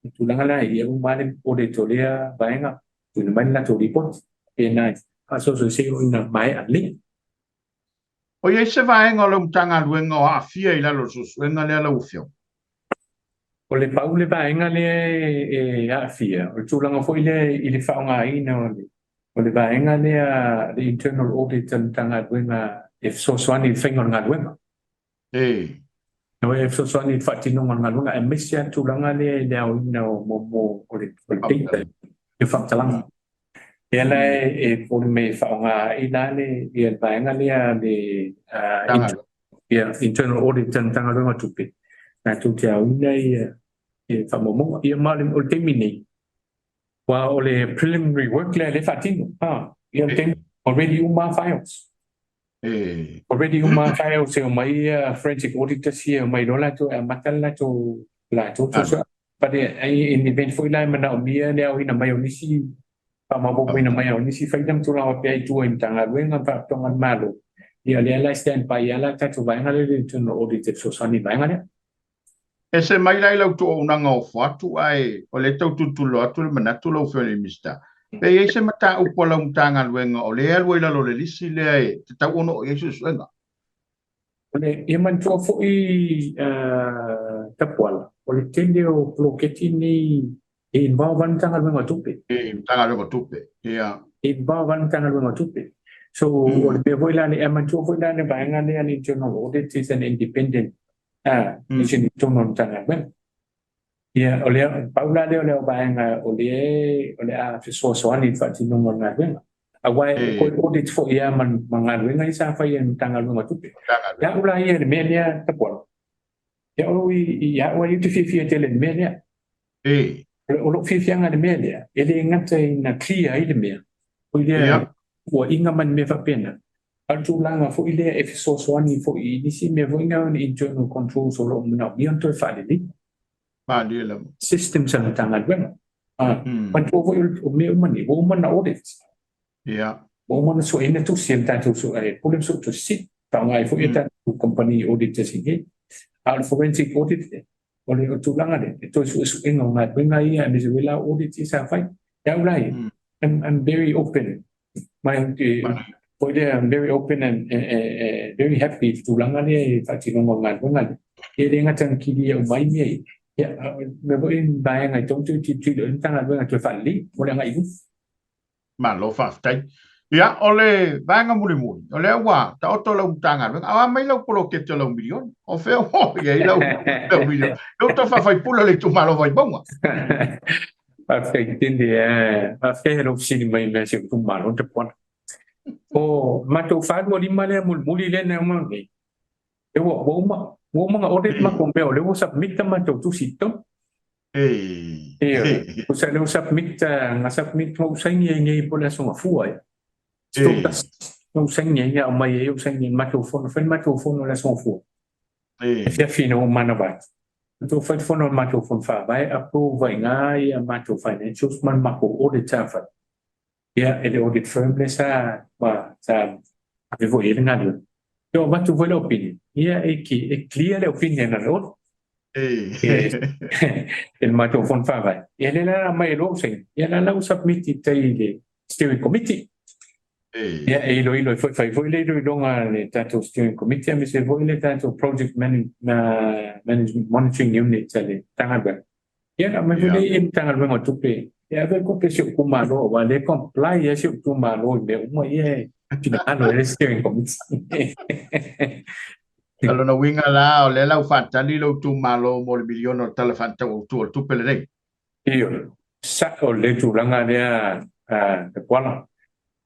o tulaga la ia uma lava le audit o lea vaega, tuuina mai le latou lipoti. Pena e faasolosolo se i oo ina maea lelei. O i ai se vaega o lau Matagaluega o aafia i lalo o le suesuega lea lau Afioga? O le pau le vaega lea e aafia, o le tulaga foi lea i le faaaogaina o le vaega lea, le internal audit a le Matagaluega e fesoasoani i le faiga o le galuega. No e fesoasoani i le faatinoga o le galuega, aemaise lava le tulaga lea i le aoina o mo o le data, le faamatalaga. Lea la e pule me faaaoga ai la le ia le vaega lea le ia internal audit a le Matagaluega o Tupe, latou te aoina ia faamaumauga. Ia ma o le taimi nei, aua o le preliminary work lea lea e faatino. Ia o le taimi already uma files. Already uma files e omai ia forensic auditors ia, omai loa latou e amata le latou suesuega. But in event foi la e manaomia le aoina mai o nisi faamaopoopoina mai o nisi faida ma tulaga faapea i tua i Matagaluega ma Faalapotopotoga a le Malo, ia lea la e stand by lava le tatou vaega lea, le internal audit, e fesoasoani i vaega lea. Ese mai la i lau tuuaunaga ofo atu, ae o lea tau tulituliloa atu le manatu lau Afioga i le Minisita. Pe i ai se mataupu a lau Matagaluega o lea e alu ai i lalo o le lisi lea e tatau ona oo i ai suesuega? O le, ia manatua foi, Tapuala, o le tele o poloketi nei e involve lava le Matagaluega o Tupe. E Matagaluega o Tupe, ia. E involve lava le Matagaluega o Tupe. So, o le mea foi la, e manatua foi la le vaega lea, le internal audit is an independent i totonu o le Matagaluega. Ia, o lea, pau la lea o le vaega o lea o le a fesoasoani i le faatinoga o le galuega. Aua e toe audit foi lava ma galuega ia sa fai e le Matagaluega o Tupe. Ia au la ia i le mea lea, Tapuala. Ia au i au ai ou te fiafia tele i le mea lea. O lou fiafiaga i le mea lea, e le gata ina clear ai le mea, foi lea puaiga ma ni mea faapena, a o le tulaga foi lea e fesoasoani foi i nisi mea foi na o ni internal controls o lo o manaomia ona toe faalelei. Malie lava. Systems a le Matagaluega. Manatua foi o mea uma nei, ua uma ona audit. Ua uma ona sueina tusi a le tatou pule ma suetusi sili. Faaaoga ai foi a tatou company auditors i inei. A o le forensic audit lea, o le tulaga lea, e toe suesuega o galuega ia, aemaise foi la audit ia sa fai. Ia au la ia, I'm very open. Foi lea, I'm very open and very happy i le tulaga lea i le faatinoga o galuega lea. E le gata ina kilia uma ai mea ia, ia, mea foi vaega e tatau ona toe tilotilo i ai le Matagaluega e toe faalelei mo le agai i luma. Malo faafetai. Ia, o le vaega mulimuli, o lea ua taoto lau Matagaluega, a o a mai lau poloketi o lau miliona? O fea ua oo i ai lau miliona? Lea ua tau faafaipule o le itumalo o Vaimauga. Faafetai tele, faafetai i lou fesili mai i mea a si ou itumalo, Tapuala. O matou 425 lea mulimuli lea na uma nei, e ua uma ua uma ona audit matou mea, o lea ua submit a matou tusi i totonu. Ia, tusa lea ua submit, na submit ma ou saini ai nei po o le Aso Gafua ea. Na ou saini ai, aumai ai ou saini i le matou fono, fai le matou fono i le Aso Gafua. E fiafi ina ua manava atu. Matou fai le fono o le matou fono faavae, approve ai i ina ia matou financials ma le matou audit sa fai. Ia, e le audit firm lea sa ave foi i ai le galuega. Ia, ua avatu foi le opinion. Ia, e clear le opinion a le audit e le matou fono faavae. Ia, lea la aumai e lou saini. Ia, la ua submit i tai i le steering committee. Ia, e iloilo ai foi, fai foi le iloiloga a le tatou steering committee aemaise foi le tatou project management monitoring unit a le Matagaluega. Ia, ona aumai foi lea i le Matagaluega o Tupe e ave le kopi a si ou itumalo, aua o lea e comply lava si ou itumalo i mea uma ia e finagalo i ai le steering committee. O lona uiga la, o lea la ua faatali lou itumalo mo le miliona o le Tala Faatatau Autu o le Tupe lenei. Ioe, sao le tulaga lea Tapuala.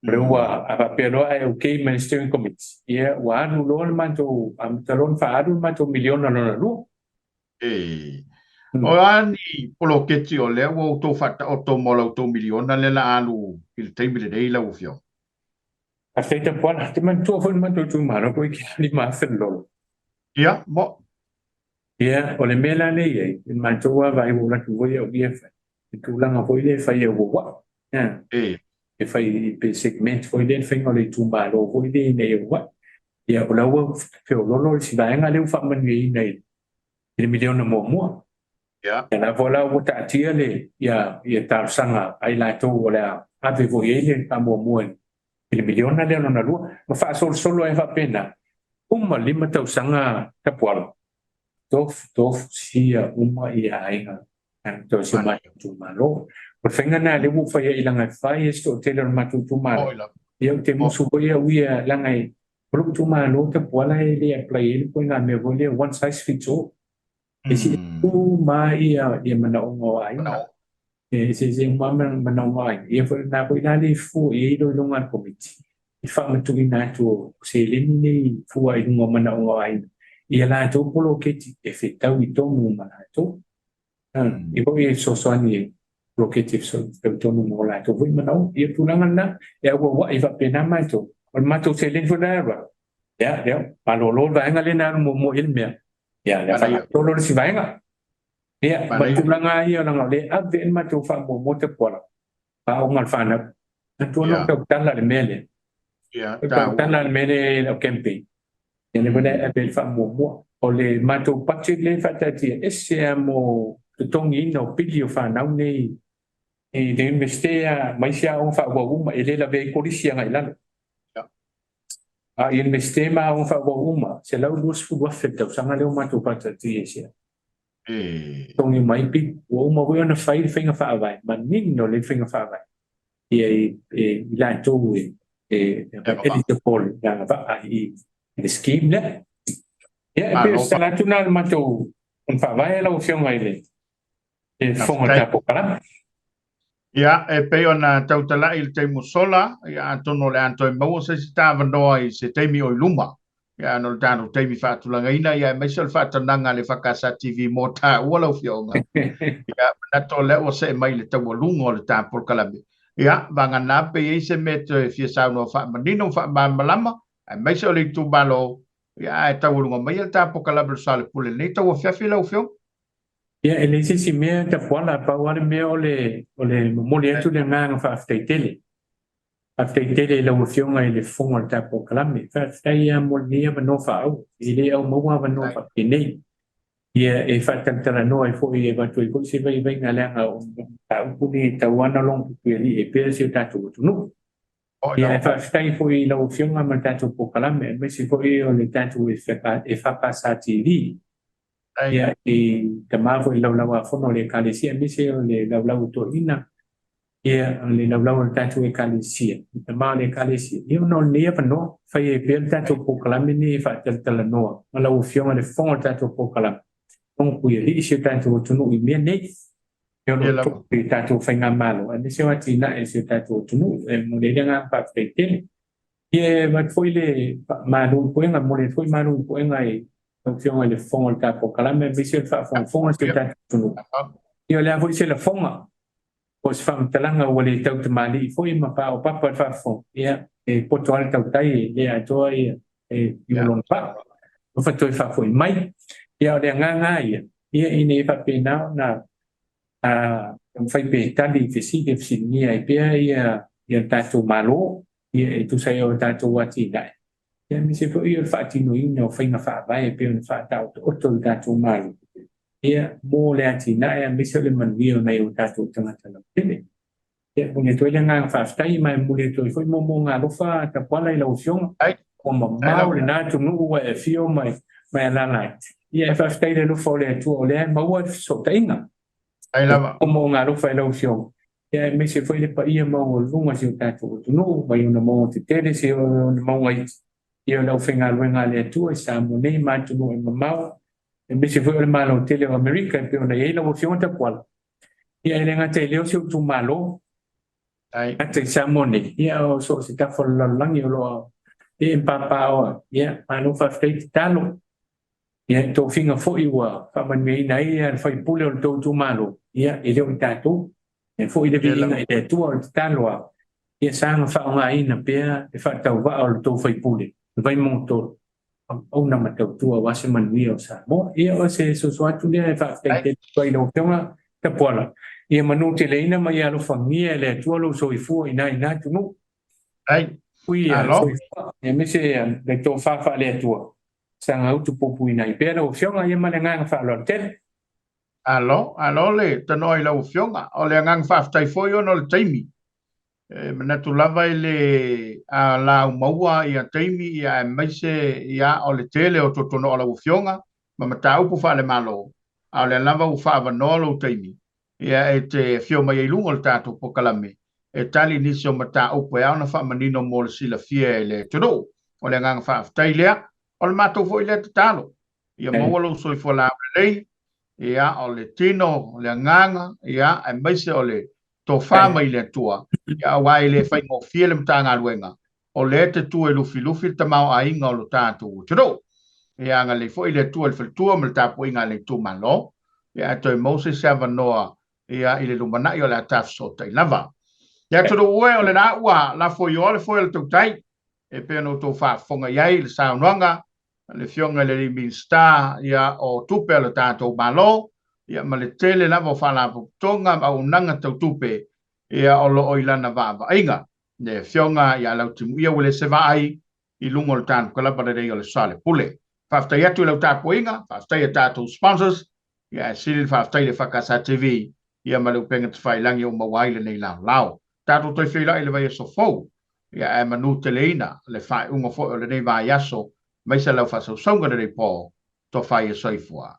O lea ua a faapea loa ae okay ma le steering committee, ia ua alu loa le matou, amata loa ona faaalu le matou miliona lona lua. Ee. O a ni poloketi o lea ua outou faataoto mo la outou miliona lea la alu i le taimi lenei lau Afioga? Faafetai Tapuala. Ou te manatua foi le matou itumalo toeitiiti 5,000 le lolo. Ia, mo. Ia, o le mea la lea e i ai, i le matou lava vaai ua alu atu foi au ia e fai, le tulaga foi lea e fai e auauai. E fai pe segment foi lea le faiga o le itumalo foi lea ina ia auauai. Ia, o la ua feololo le isi vaega lea ua faamanuiaina i le miliona muamua. Ia la foi la ua taatia le ia talosaga a i latou o le a ave foi i ai le faamuamua i le miliona lea lona lua, ma faasolosolo ai faapena, uma 5 tausaga Tapuala, tofu sia uma ia aiga o si o matou itumalo. O le faiga lena lea ua ou fai ai leaga e fai ai se toatele o le matou itumalo. Ia ou te musu foi au ia leaga o lou itumalo Tapuala e le apply ai le ituaiga mea foi lea one size fits all. E eseese uma lava ia manaoga o aiga. E eseese uma lava manaoga o aiga. Ia foi lena foi la le fua i ai iloiloga a le Komiti i le faamatuuina atu o seleni nei fua i luga o manaoga o aiga i a latou poloketi e fetaui tonu ma latou. E foi e fesoasoani e poloketi e fetaui tonu ma o latou foi manaoga. Ia o le tulaga lena e auauai faapena matou. O le matou seleni foi lena e alu atu, ia, lea, malolo le vaega lea na alu muamua i ai le mea. Ia, lea faagasolo le isi vaega. Ia, ma le tulaga lava ia leaga o lea e ave i ai le matou faamuamua Tapuala, aoga a le fanau. Manatua ona ou tautala i le mea lea. Ou tautala i le mea lea i lau campaign. Ia lea foi la e ave i ai le faamuamua. O le matou budget lea e faataatia, e ese lava mo totogiina o pili o fanau nei i le Iunivesite lava ma isi aoga faaauau uma, e le lavea ai kolisi agai i lalo. A o Iunivesite ma aoga faaauau uma, $120,000 i le tausaga lea ua matou faataatia i se totogi uma ai pili. Ua uma foi ona fai le faiga faavae, manino lelei le faiga faavae ia i latou e eligible e agavaa i le scheme lea. Ia, e pei o se tala atu lena o le matou faavae lau Afioga i le Fofoga o le tatou Kalama. Ia, e pei ona tautalai i le taimi ua sola, ia atonu o le a toe maua se isi tavanoa i se taimi o i luma. Ia, ona o le tatou taimi faatulagaina, ia aemaise o le faatanaga a le EFKS TV mo taua lau Afioga. Ia, manatu o lea ua see mai i le taualuga o le ta polokalame. Ia, vagana pe i ai se mea e toe fia saunoa faamanino ma faamalamalama, aemaise o le itumalo, ia, ae taualuga maia le ta polokalame o le Soalepule i lenei tauafiafi lau Afioga. Ia, e leai se isi mea, Tapuala, pau lava le mea o le, o le momoli atu le agaga faafetai tele. Faafetai tele i lau Afioga i le Fofoga o le tatou Kalame. Faafetai lava mo lenei avanoa faaauau. E le au maua avanoa faapenei. Ia, e faatalatalanoa ai foi, e avatu ai foi se vaivaiga leaga o mataupu nei e tatau lava ona logopuialii ai pea si o tatou atunuu. Ia, e faafetai foi i lau Afioga ma le tatou polokalame, aemaise foi o le tatou EFKS TV. Ia, i tama foi i le Laulau-a-Fono a le Ekalesia, aemaise o le laulau o toeaiina, ia, o le laulau o le tatou Ekalesia, i tama o le Ekalesia, ia, ona o lenei avanoa, fai ai pea le tatou polokalame lenei e faatalatalanoa ma lau Afioga i le Fofoga o le tatou polokalame, Logopui-alii si o tatou atunuu i mea nei, e o lo o tupu i tatou faigamalo, aemaise o atinae a si o tatou atunuu. E momoli ai le agaga faafetai tele. Ia, e avatu foi le malu i puega, momoli atu foi malu i puega i lau Afioga i le Fofoga o le tatou Kalame, aemaise o le faafogafoga a si o tatou atunuu. Ia, o le a foi se lafoga po o se faamatalaga ua le tautamalii foi ma paopapa le faafofoga, ia, e poto lava le tautai e le atoa ia e i lona vaa. Alofa toe faafoi mai. Ia, o le agaga lava ia, ia ina ia faapena ona taumafai pea e tali i fesili e fesiligia ai pea ia le tatou Malo, ia e tusa ai o tatou atinae, ia aemaise foi o le faatinoina o faiga faavae e pei ona faataotooto e le tatou Malo, ia mo le atinae aemaise o le manuia o nai o tatou tagata lautele. Ia, e momoli atu ai le agaga faafetai ma e momoli atu ai foi moomooga alofa Tapuala i lau Afioga. Ua mamao lena atunuu ua e afio ma e alaala ai. Ia, e faafetai i le alofa o le Atua o lea e maua le fesootaiga. Moomooga alofa i lau Afioga, ia aemaise foi le paia maualuga o si o tatou atunuu mai ona mauga tetele seia oo i ona mauga iti, ia o le aufaigaluega a le Atua i Samoa nei ma atunuu e mamao, aemaise foi o le Malo tele o Amerika e pei ona i ai lau Afioga Tapuala. Ia e le gata i lea o si ou itumalo, gata i Samoa nei, ia o so o se tafa o le lalolagi o lo o ee ma papaaao ai. Ia malo faafetai tatalo. Ia i tofiga foi ua faamanuiaina ai le sui usufono o le tou itumalo, ia e le o i tatou. Ia foi le viiga i le Atua, o le tatalo lava, ia saga faaaogaina pea le faatauvaa o le tou sui usufono, le Vaimauga 3, auauna ma tautua aua se manuia o Samoa. Ia o se soso atu lea e faafetai tele atu ai i lau Afioga Tapuala, ia manuteleina ma ia alofagia e le Atua lou soifua i na atunuu. Ui ia soifua, aemaise le tofa faale-Atua, saga utupupuina ai pea lau Afioga, ia ma le agaga faaaloalo tele. Alo, alo le tanoa i lau Afioga. O le agaga faafetai foi ona o le taimi. E manatu lava i le a lau maua ia taimi ia aemaise ia o le tele o totonoa o lau Afioga ma mataupu faale-Malo, a o lea lava ua faaavanoa lou taimi ia e te afio mai ai i luga o le tatou polokalame e tali nisi o mataupu e ao ona faamanino mo le silafia e le atunuu. O le agaga faafetai lea. O le matou foi lea tatalo, ia maua lou soifua laulelei, ia o le tino, o le agaga, ia aemaise o le tofa mai le Atua, ia aua e le faigofie le Matagaluega, o lea e te tu e lufilufi le tamaoaiga o lo tatou atunuu. Ia agalelei foi le Atua i le faletua ma le tapuaiga a le itumalo, ia ae toe maua se isi avanoa ia i le lumanai o le a tafesootai lava. Le atunuu e, o lena ua lafoioa le foe o le tautai, e pei ona outou faafofoga i ai i le saunoaga a le Afioga i le alii Minisita ia o Tupe a lo tatou Malo, ia ma le tele lava o faalapotopotoga ma auaunaga tau tupe ia o lo o i lana vaavaaiga. Le Afioga ia Lautimuia Uelese Vaai i luga o le tanu kalaba lelei o le Soalepule. Faafetai atu i lau tapuaiga, faafetai i tatou sponsors, ia ae sili le faafetai i le FKS TV ia ma le upega tafailagi ua maua ai lenei laolao. Tatou toe feiloai i le vaiaso fou, ia ae manuteleina le faaiuga foi o lenei vaiaso, aemaise lau faasausauga lenei po, tofa ia soifua.